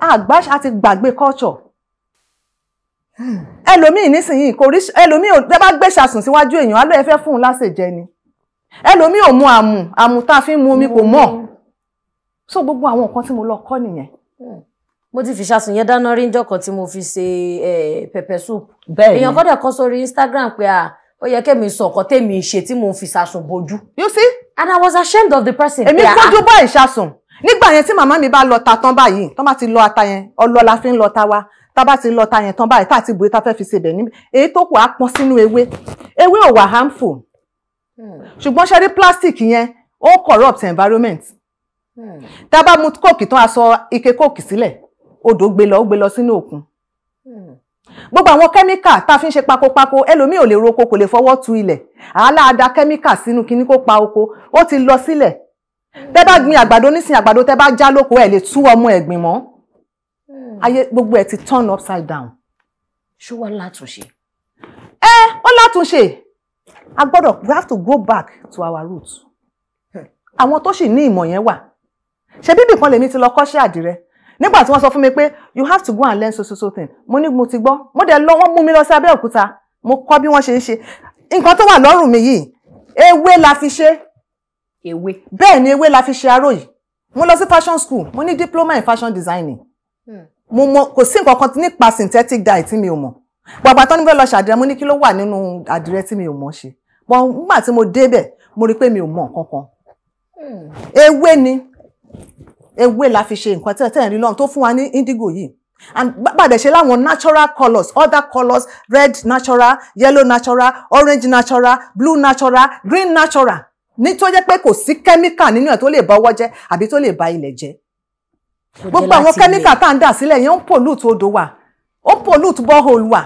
Àgbà àti gbàgbé culture. Ẹlòmíì nísìnyìí kò rí, ẹlòmíì ò, tẹ bá gbé ṣàsùn síwájú èèyàn, á ló ẹ fẹ́ fún un lásèjẹ ni. Ẹlòmíì ò mu àmù, àmù tá a fi ń mu omi, kò mọ̀. So gbogbo àwọn nǹkan tí mo lọ kọ́ nìyẹn. Mo ti fi ṣàsùn yẹn dáná rí níjọ́ kan tí mo fi ṣe pepper soup. Bẹ́ẹ̀. Èèyàn kọ́dà kan sórí Instagram pé à ó yẹ kémi sọ nǹkan tèmi ṣe tí mo fi ṣàsùn bojú. You see. And I was ashamed of the person. Èmi pé, ah, gbójú bá ìṣàsùn nígbà yẹn. Tí màmá mi bá lọ ta tán báyìí, tán bá ti lọ ata yẹn, ọlọ la fi ń lọ ta wa. Tá bá ti lọ ta yẹn tán báyìí, tá àti bùrẹ́ tá fẹ́ fi ṣe bẹ̀ níbi, èyí tó kù á pọ́n sínú ewé. Ewé ò wà harmful, ṣùgbọ́n ṣe rí plastic yẹn, ó corrupt environment. Tá a bá mu Coke tán, a sọ ike Coke sílẹ̀, odò gbé lọ, ó gbé lọ sínú òkun. Gbogbo àwọn kẹ́míkà tá a fi ń ṣe pakopako, ẹlòmíì ò lè roko, kò lè fọwọ́ tu ilẹ̀, àálá da kẹ́míkà sínú kinní kó pa oko, ó ti lọ sílẹ̀. Tẹ́ bá gbin àgbàdo nísìnyí, àgbàdo tẹ́ bá já lóko, ẹ̀ lè tú ọmọ ẹ̀gbìn mọ́. Ayé gbogbo ẹ̀ ti turn upside down. Ṣó wá látúnṣe? Ẹ ó látúnṣe. A gbọ́dọ̀, we have to go back to our roots. Àwọn tó sì ní ìmọ̀ yẹn wà. Ṣe bíbì kan lèmi ti lọ kọ́ṣẹ́ àdìrẹ. Nígbà tí wọ́n sọ fún mi pé you have to go and learn so so so thing, mo ní mo ti gbọ́. Mo dẹ̀ lọ, wọ́n mú mi lọ sí Abẹ́òkúta. Mo kọ́ bí wọ́n ṣe ń ṣe. Nǹkan tó wà lọ́rùn mi yìí, ewé la fi ṣe. Ewé? Bẹ́ẹ̀ ni, ewé la fi ṣe aró yìí. Mo lọ sí fashion school, mo ní diploma in fashion designing. Mo mọ, kò sí nǹkan kan nípa synthetic dye tí mi ò mọ̀. Gbàgbà tán ní fẹ́ lọ ṣàdìrẹ, mo ní kí ló wà nínú àdìrẹ tí mi ò mọ̀ ṣe? But nígbà tí mo débẹ̀, mo rí pé mi ò mọ̀ nǹkan kan. Ewé ni, ewé la fi ṣe nǹkan tẹ́ ẹ̀ ń rí lọ́run tó fún wa ní indigo yìí. And bàdẹ̀ ṣe láwọn natural colours, other colours: red natural, yellow natural, orange natural, blue natural, green natural, ní tó jẹ́ pé kò sí chemical nínú ẹ̀ tó lè bà ọwọ́ jẹ́ àbí tó lè bà ilẹ̀ jẹ́. Gbogbo àwọn chemical tá à ń dà sílẹ̀ yẹn, ó ń pollute odò wa, ó ń pollute borehole wa.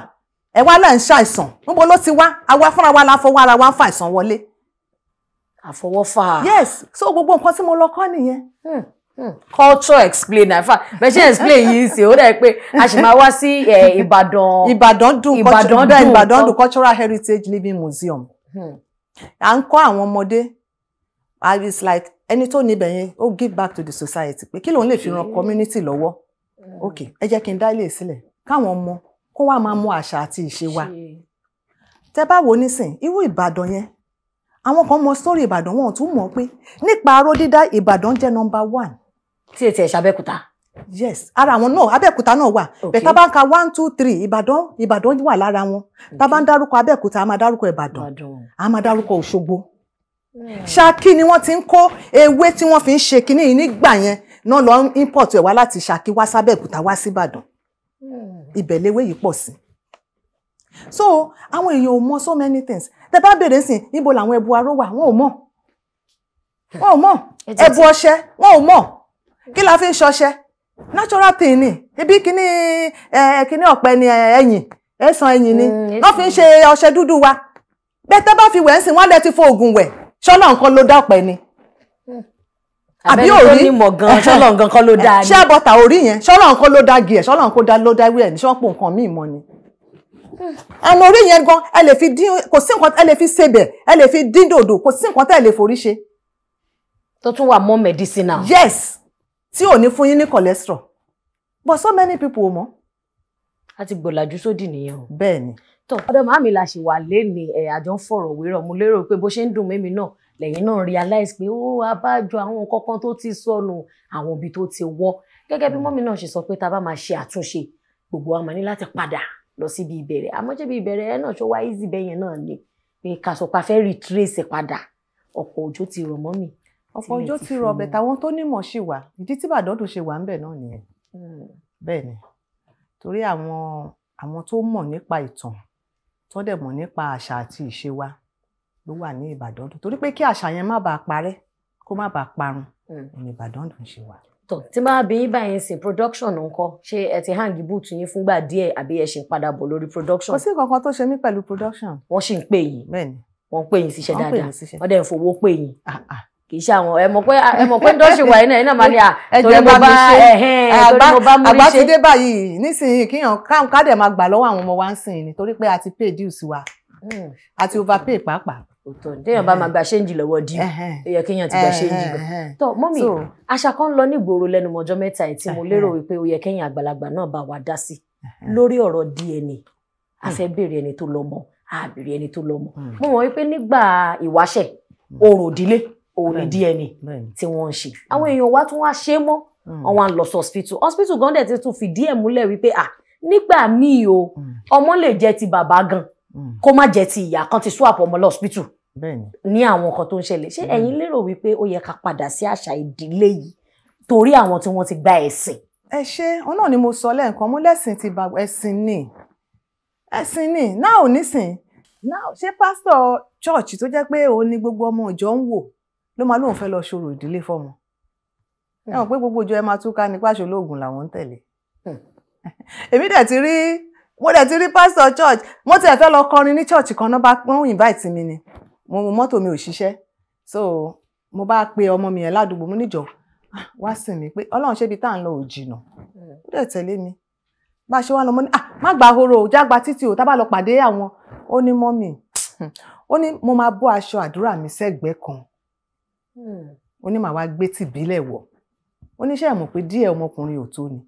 Ẹ wá là ń ṣàìsàn, níbo ló ti wá? Àwa fúnra wa la fọwọ́ ara wa ń fa àìsàn wọlé. Àfọwọ́fà. Yes, so gbogbo nǹkan tí mo lọ kọ́ nìyẹn. Culture explainer. In fact, bẹ́ẹ̀ ṣe explain yìí sí, ó dẹ̀ pé a sì máa wá sí Ìbàdàn. Ìbàdàn dùn. Ìbàdàn Bẹ́ẹ̀ dùn. Ìbàdàn dùn Cultural Heritage Living Museum. À ń kọ́ àwọn ọmọdé. I was like, ẹni tó níbẹ̀ yẹn, ó give back to the society pé kí lòun lè fi ran community lọ́wọ́. Ok, ẹ jẹ́ kí n dá ilé sílẹ̀ káwọn ọmọ kó wá máa mú àṣà àti ìṣe wa. Tẹ bá wo nísìn, irú Ìbàdàn yẹn, àwọn kan mọ story Ìbàdàn, wọn ò tún mọ̀ pé nípa aró dídá, Ìbàdàn jẹ́ number one. Tí ètò ẹ̀ ṣàbẹ́kúta. Yes, ara àwọn náà, Abẹ́òkúta náà wà. Bẹ́ẹ̀ tá bá ń ka one, two, three, Ìbàdàn, Ìbàdàn wà lára wọn. Tá bá ń dárúkọ Abẹ́òkúta, a máa dárúkọ Ìbàdàn, a máa dárúkọ Òṣogbo. Ṣakí ni wọ́n ti ń kó ewé tí wọ́n fi ń ṣe kinní yìí nígbà yẹn náà lọ ń import ẹ̀ wá láti Ṣakí wá sábẹ́òkúta, wá síbàdàn. Ibẹ̀ léwé yìí pọ̀ sí. So àwọn èèyàn ò mọ so many things. Tẹ bá bèrè sìn, níbo làwọn ẹbu aró wà, wọn ò mọ̀, wọn ò mọ̀. Ẹbu ọṣẹ, wọn ò mọ̀ kí la fi ń ṣọṣẹ. Natural thing ni. Ibi kíní ẹ, kíní ọ̀pẹ ni, ẹyìn ẹ̀sán ẹyìn ni wọ́n fi ń ṣe ọṣẹ dúdú wa. Bẹ́ẹ̀ tẹ́ bá fi wẹ̀ ń sìn, wọ́n lẹ ti fo oògùn wẹ̀. Ṣọ́nà nǹkan ló dá ọ̀pẹ ni àbí òrí onímọ̀ gan, ṣọ́nà nǹkan kan ló dáa ni? Ṣé àbọ̀tà orí yẹn, ṣọ́nà nǹkan ló dá gi ẹ̀? Ṣọ́nà nǹkan ló dá ewé ẹ̀ ní ṣọ́pọ̀ nǹkan míì mọ́ ni? Àmọ́ orí yẹn gan, ẹ lè fi dín, kò sí nǹkan, ẹ lè fi sebẹ̀, ẹ lè fi dín dòdò, kò sí nǹkan tẹ́ ẹ lè forí ṣe. Tó tún wà more medicinal. Yes, tí ò ní fún yín ní cholesterol, but so many people ò mọ̀. A ti gbọ̀làjú sódì nìyẹn o. Bẹ́ẹ̀ ni. Tó ọ̀dọ̀ màmí la ṣì wà léni ẹ̀, àjọ ń fọ̀rọ̀ wérọ̀. Mo lérò pé bó ṣe ń dùn mẹ́mi náà lẹ́yìn náà realize pé ó abájọ àwọn nǹkan kan tó ti sọnù, àwọn ibi tó ti wọ́. Gẹ́gẹ́ bí mọ́mí náà ṣe sọ pé tá a bá máa ṣe àtúnṣe, gbogbo wa máa ní láti padà lọ síbi ìbẹ̀rẹ̀. Àmọ́ ṣé ibi ìbẹ̀rẹ̀ ẹ̀ náà ṣó wá easy bẹ́yẹn náà ni pé ká sọ pé a fẹ́ retrace padà? Ọ̀pọ̀ òjò ti rọ̀ mọ́ mi. Ọ̀pọ̀ òjò ti rọ̀ bẹ̀, táwọn tó nímọ̀ ṣì wà. Ìdí tí Ìbàdàn dùn ṣe wà ń bẹ̀ náà nìyẹn. Bẹ́ẹ̀ ni, torí àwọn tó mọ̀ nípa ìtàn, tó dẹ̀ mọ̀ nípa àṣà àti ìṣe wa ló wà ní Ìbàdàn dùn, torí pé kí àṣà yẹn má bàa parẹ́, kó má bàa parun ní Ìbàdàn dùn ṣe wà. Tó tí máa bí yín báyìí sìn, production ńkọ́? Ṣé ẹ ti hang boot yín fúngbà díẹ̀ àbí ẹ ṣì ń padà bọ̀ lórí production? Kò sí nǹkan kan tó ṣe mí pẹ̀lú production. Wọ́n sì ń pè yín? Bẹ́ẹ̀ni. Wọ́n ń pè yín síṣẹ́ Wọ́n ń pè dáadáa? Mí síṣẹ́. Wọ́n dẹ̀ ń fowó pè yín? Ah, ah. Kì í ṣe àwọn, ẹ mọ̀ pé industry wa yìí náà, ẹ náà máa ní à Ẹ torí jẹ́ mo bá mi bá ṣe. ẹ̀hẹ́n, torí mo bá múrí Àgbà ti ṣe. dé báyìí nísìnyí, kíyàn ká dẹ̀ máa gbà lọ́wọ́ àwọn ọmọ wa ń sìn ni, torí pé a ti pay dues wa, a ti overpay pàápàá. Òótọ́ ni, téèyàn bá máa gba change lọ́wọ́ díù, ó yẹ kéèyàn ti gba change gan. Tó mọ́mì, àṣà kan ń lọ nígboro lẹ́nu mọ́jọ́ mẹ́ta ẹ̀ tí mo lérò wípé ó yẹ kẹ́yìn àgbàlagbà náà bá wa dá sí lórí ọ̀rọ̀ DNA. A fẹ́ béèrè ẹni tó lọ́mọ, a béèrè ẹni tó lọ́mọ. Mo mọ̀ wípé nígbà ìwáṣẹ̀, orò ìdílé òun ni DNA tí wọ́n ń ṣe. Àwọn èèyàn wa tún wá ṣe é mọ́, wọ́n wá ń lọ sí hospital. Hospital gan dẹ̀ ti tún fìdí ẹ̀ múlẹ̀ wípé à nígbà míì o, ọmọ lè jẹ́ ti bàbá gan, kó má jẹ́ ti ìyá, kan ti swap ọmọ lọ hospital ní àwọn nǹkan tó ń ṣẹlẹ̀. Ṣé ẹ̀yin lérò wípé ó yẹ ká padà sí àṣà ìdílé yìí torí àwọn tí wọ́n ti gba ẹ̀sìn? Ẹ ṣe, òun náà ni mo sọ lẹ́ẹ̀kan, mo lẹ́sìn ti ba ẹ̀sìn ni, ẹ̀sìn ni náà ò nísìn náà. Ṣé pásítọ̀ church tó jẹ́ pé òun ni gbogbo ọmọ ìjọ ń wò ló máa lóun fẹ́ lọ ṣòro ìdílé fọ́mọ? Ẹ mọ̀ pé gbogbo ìjọ ẹ máa túká ní pàṣẹ, olóògùn làwọn ń tẹ̀lé. Èmi dẹ̀ ti rí, mo dẹ̀ ti rí pásítọ̀ church. Mo tiẹ̀ fẹ́ lọ kọrin ní church kan náà, bá wọ́n invite mi ni, mo mọ́tò mi ò ṣiṣẹ́, so mo bá pe ọmọ mi yẹn ládùúgbò, mo níjọ Wá sìn mí pé Ọlọ́run ṣébi tá à ń lọ ò jìnà. Ó dẹ̀ tẹ̀lé mi. Bá a ṣe wá lọ, mo ní, "Ah, má gba ahoro o, já gba títì o, tá bá lọ pàdé àwọn." Ó ní, "Mummy," ó ní, "mo máa bọ́ aṣọ àdúrà mi sẹ́gbẹ̀ẹ́ kan." Ó ní, "Màá wá gbé tìbílẹ̀ wọ̀." Ó ní, "Ṣé ẹ mọ̀ pé díẹ̀ ọmọkùnrin ò tó ni?"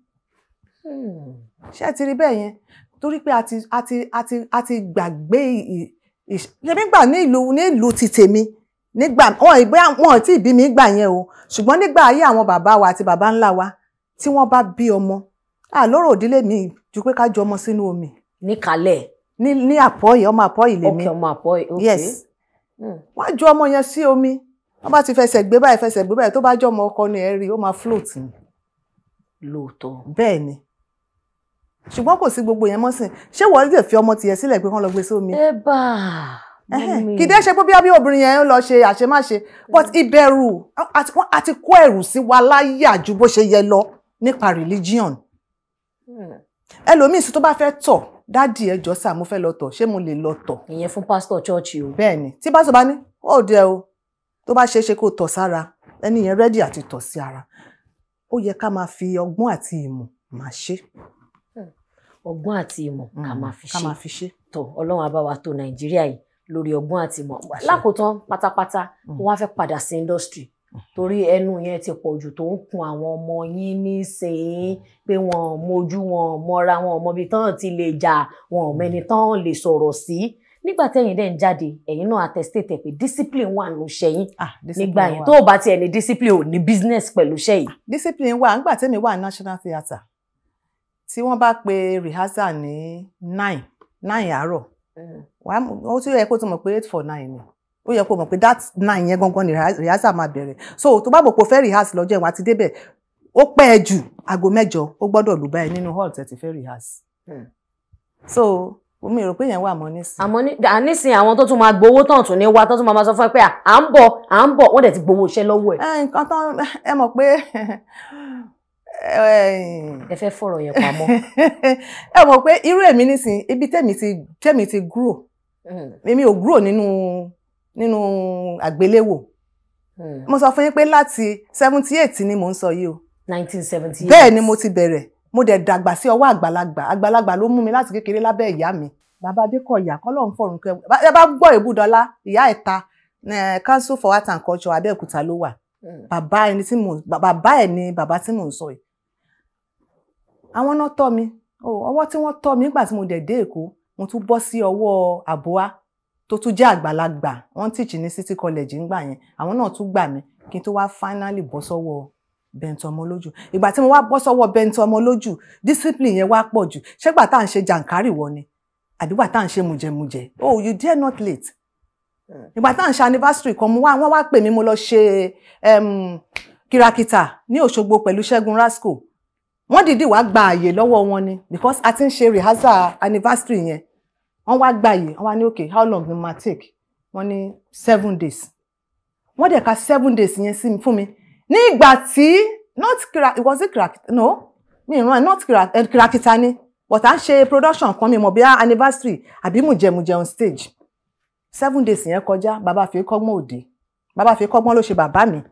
Ṣé ẹ ti rí bẹ́ẹ̀ yẹn? Torí pé a ti gbàgbé. Ṣe nígbà ní ìlú ti tèmi nígbà wọn, ìgbé wọn ò tí ì bí mi gbà yẹn o, ṣùgbọ́n nígbà ayé àwọn bàbá wa àti bàbá ńlá wa, tí wọ́n bá bí ọmọ, àlórò òdílé mi ju pé ká ju ọmọ sínú omi. Níkàlẹ̀. Ní Àpọ́yì, ọmọ Àpọ́yì lèmi. Ok, ọmọ Àpọ́yì, ok. Yes. Wọ́n á ju ọmọ yẹn sí omi. Wọ́n bá ti fẹsẹ̀ gbé báyìí, fẹsẹ̀ gbé báyìí, tó bá jẹ́ ọmọ ọkọ ni, ẹ rí ó máa float ni. Lóòótọ́. Bẹ́ẹ̀ ni, ṣùgbọ́n kò sí gbogbo yẹn mọ́ sìn. Ṣé wọ́n lè fi ọmọ tiẹ̀ sílẹ̀ pé kán lọ gbé sómi? Ẹ bá. Kì í dé ṣe pé bí obìnrin yẹn ń lọ ṣe àṣemáṣe, but ìbẹ̀rù àti kó ẹ̀rù sí wa láyà ju bó ṣe yẹ lọ nípa religion. Ẹlòmíì sí tó bá fẹ́ tọ̀, "Daddy, ẹ jọ̀ọ́ sà, mo fẹ́ lọ tọ̀, ṣé mo lè lọ tọ̀?" Ìyẹn fún pásítọ̀ chọ́ọ̀chì o. Bẹ́ẹ̀ ni. Tí pásítọ̀ bá ní ó dẹ o, tó bá ṣeé ṣe kó tọ̀ sára, ẹni yẹn ready àti tọ̀ sí ara. Ó yẹ ká máa fi ọgbọ́n àti ìmọ̀ máa ṣe. Ọgbọ́n àti ìmọ̀ ká máa fi ká ṣe. Máa fi ṣe. Tọ, Ọlọ́run á bá wa tò Nàìjíríà yìí lórí ọgbọ́n àti ìmọ̀. Lákòótán pátápátá, wọ́n á fẹ́ padà sí industry torí ẹnu yẹn ti pọ̀ jù tó ń kun àwọn ọmọ yín nísìnyí pé wọn ò mójú, wọn ò mọra, wọn ò mọbi tán ti lè jà, wọn ò mẹni tán lè sọ̀rọ̀ sí. Nígbà tẹ́yìn dẹ̀ ń jáde, ẹ̀yin náà attestate pé discipline wà nù ṣẹ́yìn nígbà yẹn. Tó o bá tiẹ̀ ní discipline, ò ní business pẹ̀lú iṣẹ́ yìí. Discipline wà. Nígbà tẹ́mi wà ní National Theatre, tí wọ́n bá pe rehearsal ní 9:09 àárọ̀, ó ti yẹ kó tó mọ̀ pé 8:52 ni. Ó yẹ kó mọ̀ pé that 9 yẹn gangan ni rehearsal máa bẹ̀rẹ̀. So tó bá mọ̀ pé o fẹ́ rehearse lọ́jọ́ ìwọ̀n àti débẹ̀, ó pẹ́ ẹ jù, aago 8 ó gbọ́dọ̀ lù báyìí nínú hall tẹ́ ti fẹ́ rehearse. So mi rò pé yẹn wà mọ́ nísìnyí. Àmọ́ nísìnyí, àwọn tó tún máa gbowó tán tún ní wá, tó tún máa sọ fún ẹ pé à ń bọ̀, à ń bọ̀, wọ́n dẹ̀ ti gbowó iṣẹ́ lọ́wọ́ ẹ̀. Nǹkan tán, ẹ mọ̀ pé Ẹ fẹ́ fọ̀rọ̀ yẹn pamọ́. Ẹ mọ̀ pé irú èmi nísìnyí, ibi tèmi ti grow, èmi ò grow nínú àgbéléwò. Mo sọ fún yín pé láti 78 ni mò ń sọ yìí o. 1978. Bẹ́ẹ̀ ni mo ti bẹ̀rẹ̀. Mo dẹ̀ dàgbà sí ọwọ́ àgbàlagbà. Àgbàlagbà ló mú mi láti kékeré lábẹ́ ìyá mi, Bàbá Adékọ̀yà, kọ́lọ́run fọ̀run kẹ́. Ẹ bá gbọ́ Èbúdọ́lá, ìyá ẹ̀ta, Council for Art and Culture, Abẹ́òkúta ló wà. Bàbá ẹni tí mò bàbá ẹ̀ ni bàbá tí mò ń sọ yìí. Àwọn náà tọ́ mi. Ọwọ́ tí wọ́n tọ́ mi nígbà tí mo dẹ̀ dé Èkó, mo tún bọ́ sí ọwọ́ àbúwá tó tún jẹ́ àgbàlagbà. Wọ́n teach ní City College ńgbà yẹn. Àwọn náà tún gbà mí kí n tó wá finally bọ́ sọ́wọ́ Bento Ọmọlójú. Ìgbà tí mo wá bọ́ sọ́wọ́ Bento Ọmọlójú, discipline yẹn wá pọ̀ jù. Ṣégbà tá à ń ṣe jàǹkárì wọ ni àdúgbà tá à ń ṣe mùjẹmùjẹ? Oh, you dare not late. Ìgbà tá à ń ṣe anniversary kan, mo wá, wọ́n wá pè mí, mo lọ ṣe kìràkìtà ní Òṣogbo pẹ̀lú Ṣẹ́gun Rasco. Wọ́n dìídì wá gba àyè lọ́wọ́ wọn ni, because a ti ń ṣe rehearsal anniversary yẹn. Wọ́n wá gba àyè, wọ́n wá ní, "Okay, how long ni ma take?" Wọ́n ní 7 days. Wọ́n dẹ̀ ka 7 days yẹn sí fún mi. Ní ìgbà tí, not kira, was it kìràkìtà? No, mi ìran, not kìràkìtà ni, but à ń ṣe production kan, mi mọ̀ bí anniversary àbí mùjẹmùjẹ on stage. 7 days yẹn kọjá, Bàbá fi kọ́gbọ́n òde. Bàbá fi kọ́gbọ́n ló ṣe bàbá mi.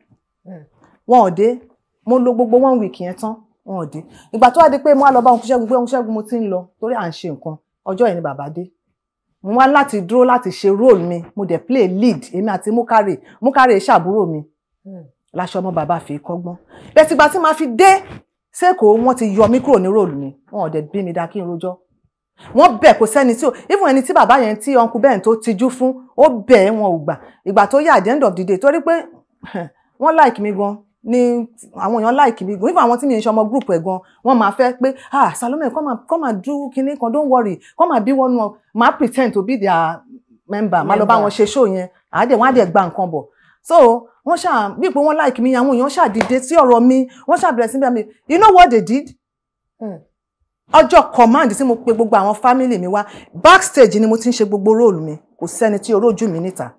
Wọn ò dé. Mo lo gbogbo one week yẹn tán, wọn ò dé. Ìgbà tó wá di pé mo wá lọ bá òun Ṣẹ́gun pé, "Òun Ṣẹ́gun, mo ti ń lọ torí à ń ṣe nǹkan," ọjọ́ yẹn ni bàbá dé. Mo wá láti dúró láti ṣe role mi. Mo dẹ̀ play lead, èmi àti Mukare. Mukare ṣàbúrò mi láṣọ ọmọ bàbá fi kọ́gbọ́n bẹ́ẹ̀. Tìgbà tí màá fi dé sẹ́kọ̀ọ́, wọ́n ti yọ mí kúrò ní role mi. Wọn ò dẹ̀ bí mi dá kí n rojọ́. Wọ́n bẹ̀, kò sẹ́ni tí ó, even ẹni tí bàbá yẹn, tí uncle Ben tó tijú fún, ó bẹ̀, wọn ò gbà. Ìgbà tó yá, at the end of the day, torí pé wọ́n like mi gan ni, àwọn èèyàn like mi gan, even àwọn tí mi ń ṣe ọmọ group ẹ̀ gan, wọ́n máa fẹ́ pé, "Ah, Salome, come and, come and do kinní kan, don't worry, come and be one." One máa pretend to be their member, máa lọ bá wọn ṣe show yẹn, àádẹ́ wọ́n á dẹ̀ gba nǹkan bọ̀. So wọ́n ṣáà bí pé wọ́n like mi, àwọn èèyàn ṣáà dìde sí ọ̀rọ̀ mi, wọ́n ṣáà bẹ̀rẹ̀ sí bí mi. You know what they did? Ọjọ́ command tí mo pe gbogbo àwọn family mi wá, backstage ni mo ti ń ṣe gbogbo role mi. Kò sẹ́ni tí orójú mi níta.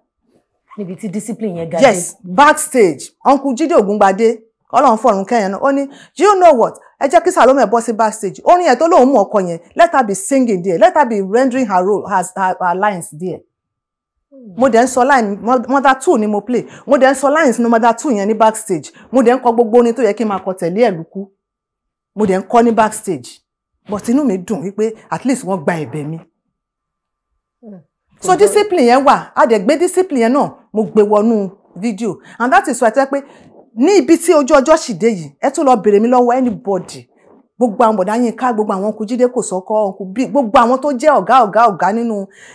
Níbi tí discipline yẹn ga dé. Yes, backstage. Uncle Jídé Ògúngbadé, Ọlọ́run fọ̀run kẹ́yìn náà, ó ní, "Do you know what? Ẹ jẹ́ kí Salome bọ́ sí backstage. Orin yẹn tó lóun mú ọkọ yẹn, let her be singing there, let her be rendering her role, her lines there." Mo dẹ̀ ń sọ line Mother Two ni mo play. Mo dẹ̀ ń sọ lines nínú Mother Two yẹn ní backstage. Mo dẹ̀ ń kọ gbogbo orin tó yẹ kí n máa kọ tẹ̀lé Ẹ̀lùkú. Mo dẹ̀ ń kọ ní backstage, but inú mi dùn wípé at least wọ́n gba ẹ̀bẹ̀ mi. So discipline yẹn wà. A dẹ̀ gbé discipline yẹn náà, mo gbé wọnú video, and that is why tẹ́ pé ní ibi tí ojú ọjọ́ sì dé yìí, ẹ tún lọ bèrè mi lọ́wọ́ anybody, gbogbo àwọn bọ̀dá Yínká, gbogbo àwọn uncle Jídé Kòsọ́kọ́, uncle bí, gbogbo àwọn tó jẹ́ ọ̀gá ọ̀gá ọ̀gá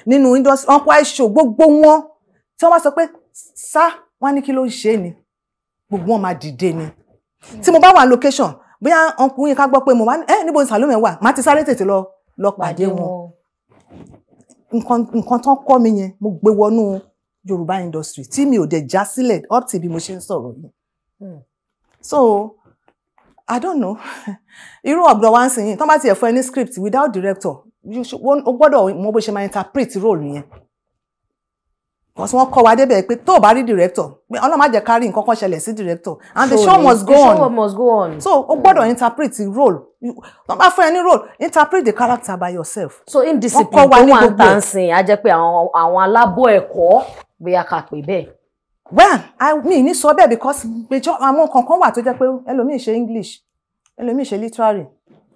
nínú industry, uncle Aisho, gbogbo wọn, tí wọ́n bá sọ pé sá, wọ́n á ní kí ló ń ṣe é ni, gbogbo wọn máa dìde ni. Tí mo bá wà location, bóyá uncle Yínká gbọ́ pé mo wá ní ẹ níbo ni Salome wà, má ti sáré tètè lọ lọ pàdé wọn. Nǹkan tán kọ́ mi yẹn, mo gbé wọnú Yorùbá industry tí mi ò dẹ̀ já sílẹ̀ up till bí mo ṣe ń sọ̀rọ̀ yìí. So I don't know, irú ọ̀gbọ̀n wa ń sìn yìí, tán bá tiẹ̀ fún ẹ ní script without director, o gbọ́dọ̀ mọ bó ṣe máa interpret role yẹn, because wọ́n kọ́ wa débẹ̀ pé tó o bá rí director, pé Ọlọ́run má jẹ́ ká rí nǹkan kan ṣẹlẹ̀ sí director, and the show must go The show on. must go on. So o gbọ́dọ̀ interpret role. Tán bá fún ẹ ní role, interpret the character by yourself. So indiscipline Wọ́n kọ́ wa tó ní wà ń gbogbo tà ẹ̀. ń sìn, á jẹ́ pé àwọn alábọ̀ ẹ̀kọ́, bóyá ká pè bẹ́ẹ̀. Well, I mi ní sọ bẹ́ẹ̀, because major àwọn kankan wà tó jẹ́ pé ẹlòmíì ṣe English, ẹlòmíì ṣe literary,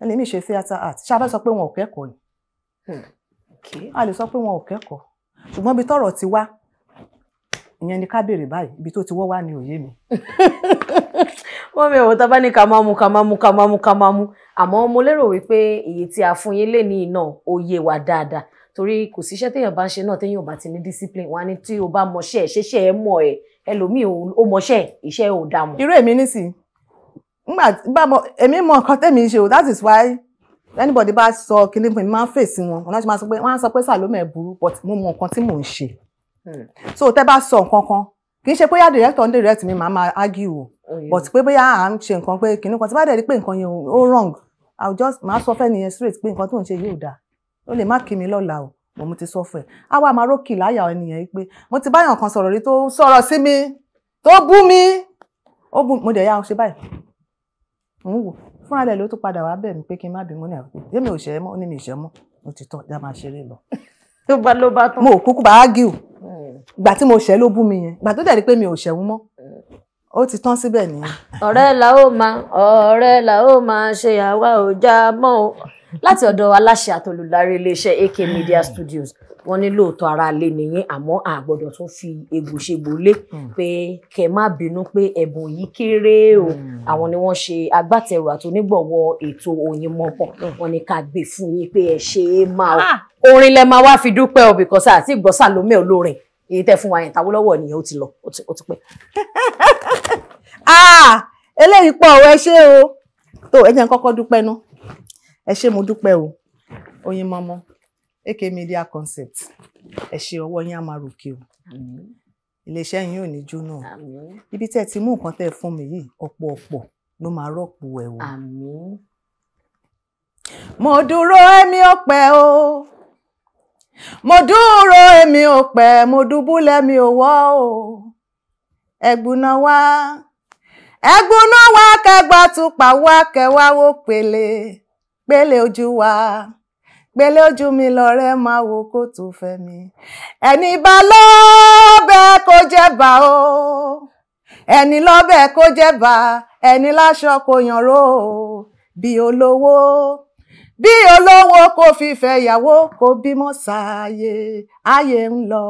ẹlòmíì ṣe theatre art. Ṣé a fẹ́ sọ pé wọn ò kẹ́kọ̀ọ́ ni? A lè sọ pé wọn ò kẹ́kọ̀ọ́, ṣùgbọ́n ibi tọ́rọ̀ ti wá ìyẹn ni ká béèrè báyìí. Ibi tó ti wọ́ wá ni òye mi. Wọ́n mi ò tá bá ní ká máa mú, ká máa mú, ká máa mú, ká máa mú, àmọ́ mo lérò wípé èyí tí a fún yín lé ní iná ó yé wa dáadáa, torí kò síṣẹ́ téèyàn bá ń ṣe náà téèyàn ò bá ti ní discipline. Wọn á ní tí o bá mọṣẹ́ ẹ̀ ṣeṣẹ́ ẹ mọ̀ ẹ̀, ẹlòmíì ó mọṣẹ́ iṣẹ́ ò dá mọ̀. Irú èmi nísìnyí, ngbà bá mo èmi mọ nǹkan tẹ́mi ń ṣe o. That is why anybody bá sọ kíní fún mi, máa ń fèsì wọn. Ọ̀nà tí máa sọ pé wọ́n á sọ pé Salome burú, but mo mọ nǹkan tí mò ń ṣe. So tẹ́ bá sọ nǹkan kan, kì í ṣe bóyá director ń direct mi, màá máa argue o, but pé bóyá à ń ṣe nǹkan pé kíní kan, tí bá dẹ̀ rí pé nǹkan yẹn ó wrong, I will just máa sọ fẹ́ nìyẹn straight pé nǹkan tó ń ṣe yóò dáa. Ó lè má kí mi lọ́la o, mo ti sọ fún ẹ. Á wá máa rókì láyà ẹnìyẹn pé mo ti báyàn kan sọ̀rọ̀ rí tó sọ̀rọ̀ sí mi, tó bú mi, ó bú mo dẹ̀ yá ṣe báyìí, ń wò fúnra rẹ̀, ló tún padà wá bẹ̀ mí pé kí n má bínú ní àkókò yémi ò ṣẹ́ mọ́. Ó ní mi ì ṣẹ́ mọ́, ó ti tán, já máa ṣeré lọ. Tó bá ló bá tán. Mo ò kúkú bá argue. Ìgbà tí mo ṣẹ́ ló bú mi yẹn, ìgbà tó dẹ̀ rí pé mi ò ṣẹ̀wọ́n mọ́, ó ti tán síbẹ̀ nìyẹn. Ọ̀rẹ́ la ó máa ṣe, àwa ò já mọ́ o. Láti ọ̀dọ̀ aláṣẹ àtolùdarí iléeṣẹ́ AK Media Studios, wọ́n ní lóòótọ́ ara lé nìyẹn, àmọ́ a gbọ́dọ̀ tún fi egbò ṣe gbòlé pé kẹ́ má bínú pé ẹ̀bùn yìí kéré o. Àwọn ni wọ́n ṣe agbátẹrù àtonígbọ̀wọ́ ètò Oyinmomo. Wọ́n ní ká gbé fún yín pé ẹ ṣe é máa o. Orin lẹ máa wá fi dúpẹ́ o, because àti ìgbọ́ Salome olórin èyí tẹ́ fún wa yẹn, t'Awólọ́wọ̀ nìyẹn, ó ti lọ, ó ti pẹ́. Ah, eléyìí pọ̀ o, ẹ ṣé o. Tó ẹ jẹ́ n kọ́kọ́ dúpẹ́ ná. Ẹ ṣé, mo dúpẹ́ o. Oyinmomo, AK Media Concept, ẹ ṣé, ọwọ́ yín á máa ròkè o, iléeṣẹ́ yín ò ní jóná o. Àmín. Ibi tẹ́ ẹ ti mú nǹkan tẹ́ ẹ fún mi yìí, ọ̀pọ̀ ọ̀pọ̀ ló máa rọ́pò ẹ̀ o. Àmín. Mo dúró, èmi ò pẹ́ o. Mo dúró, èmi ò pẹ́. Mo dùbúlẹ̀, mi ò wọ́ o. Ẹ̀gbùnà wá, ẹ̀gbùnà wá, kẹgbà tùpà wá, kẹwàá wò pèlè pèlè ojú wa, pèlè ojú mi lọ́rẹ́ máa wo kó tó fẹ́ mi. Ẹni bá lọ́bẹ̀ kó jẹ́ bá o, ẹni lọ́bẹ̀ kó jẹ́ bá, ẹni láṣọ kó yànró o. Bí olówó, bí olówó kò fìfẹ́ yàwó, kò bímọ sáyé. Ayé ń lọ,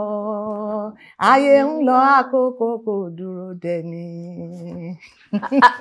ayé ń lọ, àkókò kò dúró dẹni.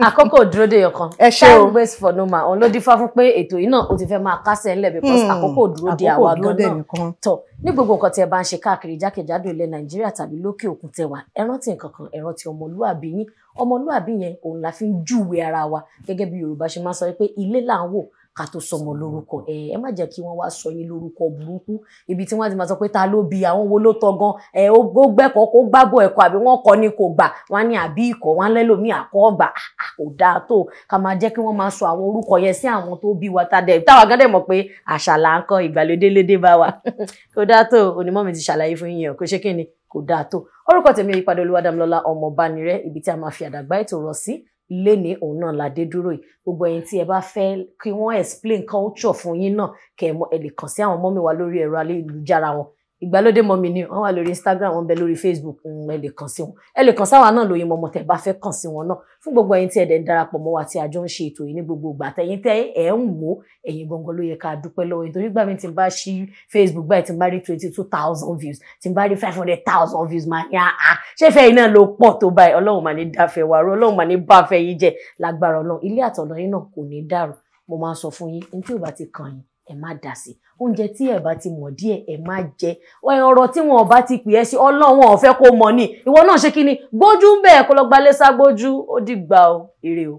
Àkókò dúró dè ọ̀kan. Ẹ ṣé o. Time waits for no man. Òun ló dífá fún pé ètò yìí náà ó ti fẹ́ máa kásẹ̀ ńlẹ̀, because àkókò dúró de Àkókò àwa dúró gan dè náà. nìkan. Tọ̀ ní gbogbo nǹkan tí ẹ bá ń ṣe káàkiri jákèjádò ilẹ̀ Nàìjíríà tàbí lókè òkun tẹ wà, ẹ rántí nǹkan kan, ẹ rántí ọmọlúàbí yín. Ọmọlúàbí yẹn òun la fi ń júwe ara wa, gẹ́gẹ́ bí Yorùbá ṣe máa ń sọ pé ilé là ń wò ká tó sọmọ lórúkọ. Ẹ má jẹ́ kí wọ́n wá sọ yín lórúkọ burúkú, ibi tí wọ́n ti máa sọ pé ta ló bí àwọn wo ló tọ́ gan ẹ, ó gbẹ́kọ̀ọ́ kó gbábọ̀ ẹ̀kọ́, àbí wọ́n kọ́ ni kò gbà, wọ́n á ní àbí ikọ̀ wọ́n á lẹ́lòmíì àkọ́ gbà. Kò dáa tó ká máa jẹ́ kí wọ́n máa sọ àwọn orúkọ yẹn sí àwọn tó bí wa, tá dẹ̀ táwa gán dẹ̀ mọ̀ pé àṣà là ń kọ́, ìgbàlódé lédè bá wa. Kò dáa tó. Onímọ̀ mi ti ṣàlàyé fún yín yẹn, kò ṣe kí ni, kò dáa tó. Orúkọ tèmi ò yípadà, Olúwadámilọ́lá ọmọ Bánirẹ́. Ibi tí a máa fi àdàgbà ètò rọ̀ sí léni òun náà la dé dúró yìí. Gbogbo ẹ̀yin tí ẹ bá fẹ́ kí wọ́n explain culture fún yín náà, kẹ́ ẹ mọ̀, ẹ lè kàn sí àwọn mummy wa lórí ẹ̀rọ ayélujára wọn. Ìgbàlódé Mummy ni wọ́n wà lórí Instagram, wọ́n bẹ lórí Facebook. Ẹ lè kàn sí wọn, ẹ lè kàn sáwa náà lóyin mọ̀mọ́ tẹ́ bá fẹ́ kàn sí wọn náà. Fún gbogbo ẹ̀yin tí ẹ dẹ̀ ń darapọ̀ mọ́ wa tí a jọ ń ṣe ètò yìí ní gbogbo ìgbà, tẹ̀yin tẹ́ ẹ̀ ń wò, ẹ̀yin gangan ló yẹ ká dúpẹ́ lọ́wọ́ yín, torí gbà mí tí n bá ṣí Facebook báyìí, tí n bá rí 22,000 views, tí n bá rí 500,000 views, máa ní àá, ṣé fẹ́ iná ló pọ̀ tó báyìí? Ọlọ́run mà ní dáfẹ́ wà rú, Ọlọ́run mà ní bá fẹ́ yín jẹ́ lágbára Ọlọ́run. Ilé àtọ̀nà yín náà kò ní dàrú. Mo máa ń sọ fún yín, ní tí ò bá ti kàn yín, ẹ má dá sí. Oúnjẹ tí ẹ bá ti mọ̀ díẹ̀, ẹ má jẹ. Ọ̀rọ̀ tí wọn ò bá ti pè é sí, Ọlọ́run ò fẹ́ kó mọ̀ ni. Ìwọ náà ṣe kí ni, gbójú ń bẹ̀, kó lọ gbalẹ̀ sá gbójú. Ó dìgbà o, ire o.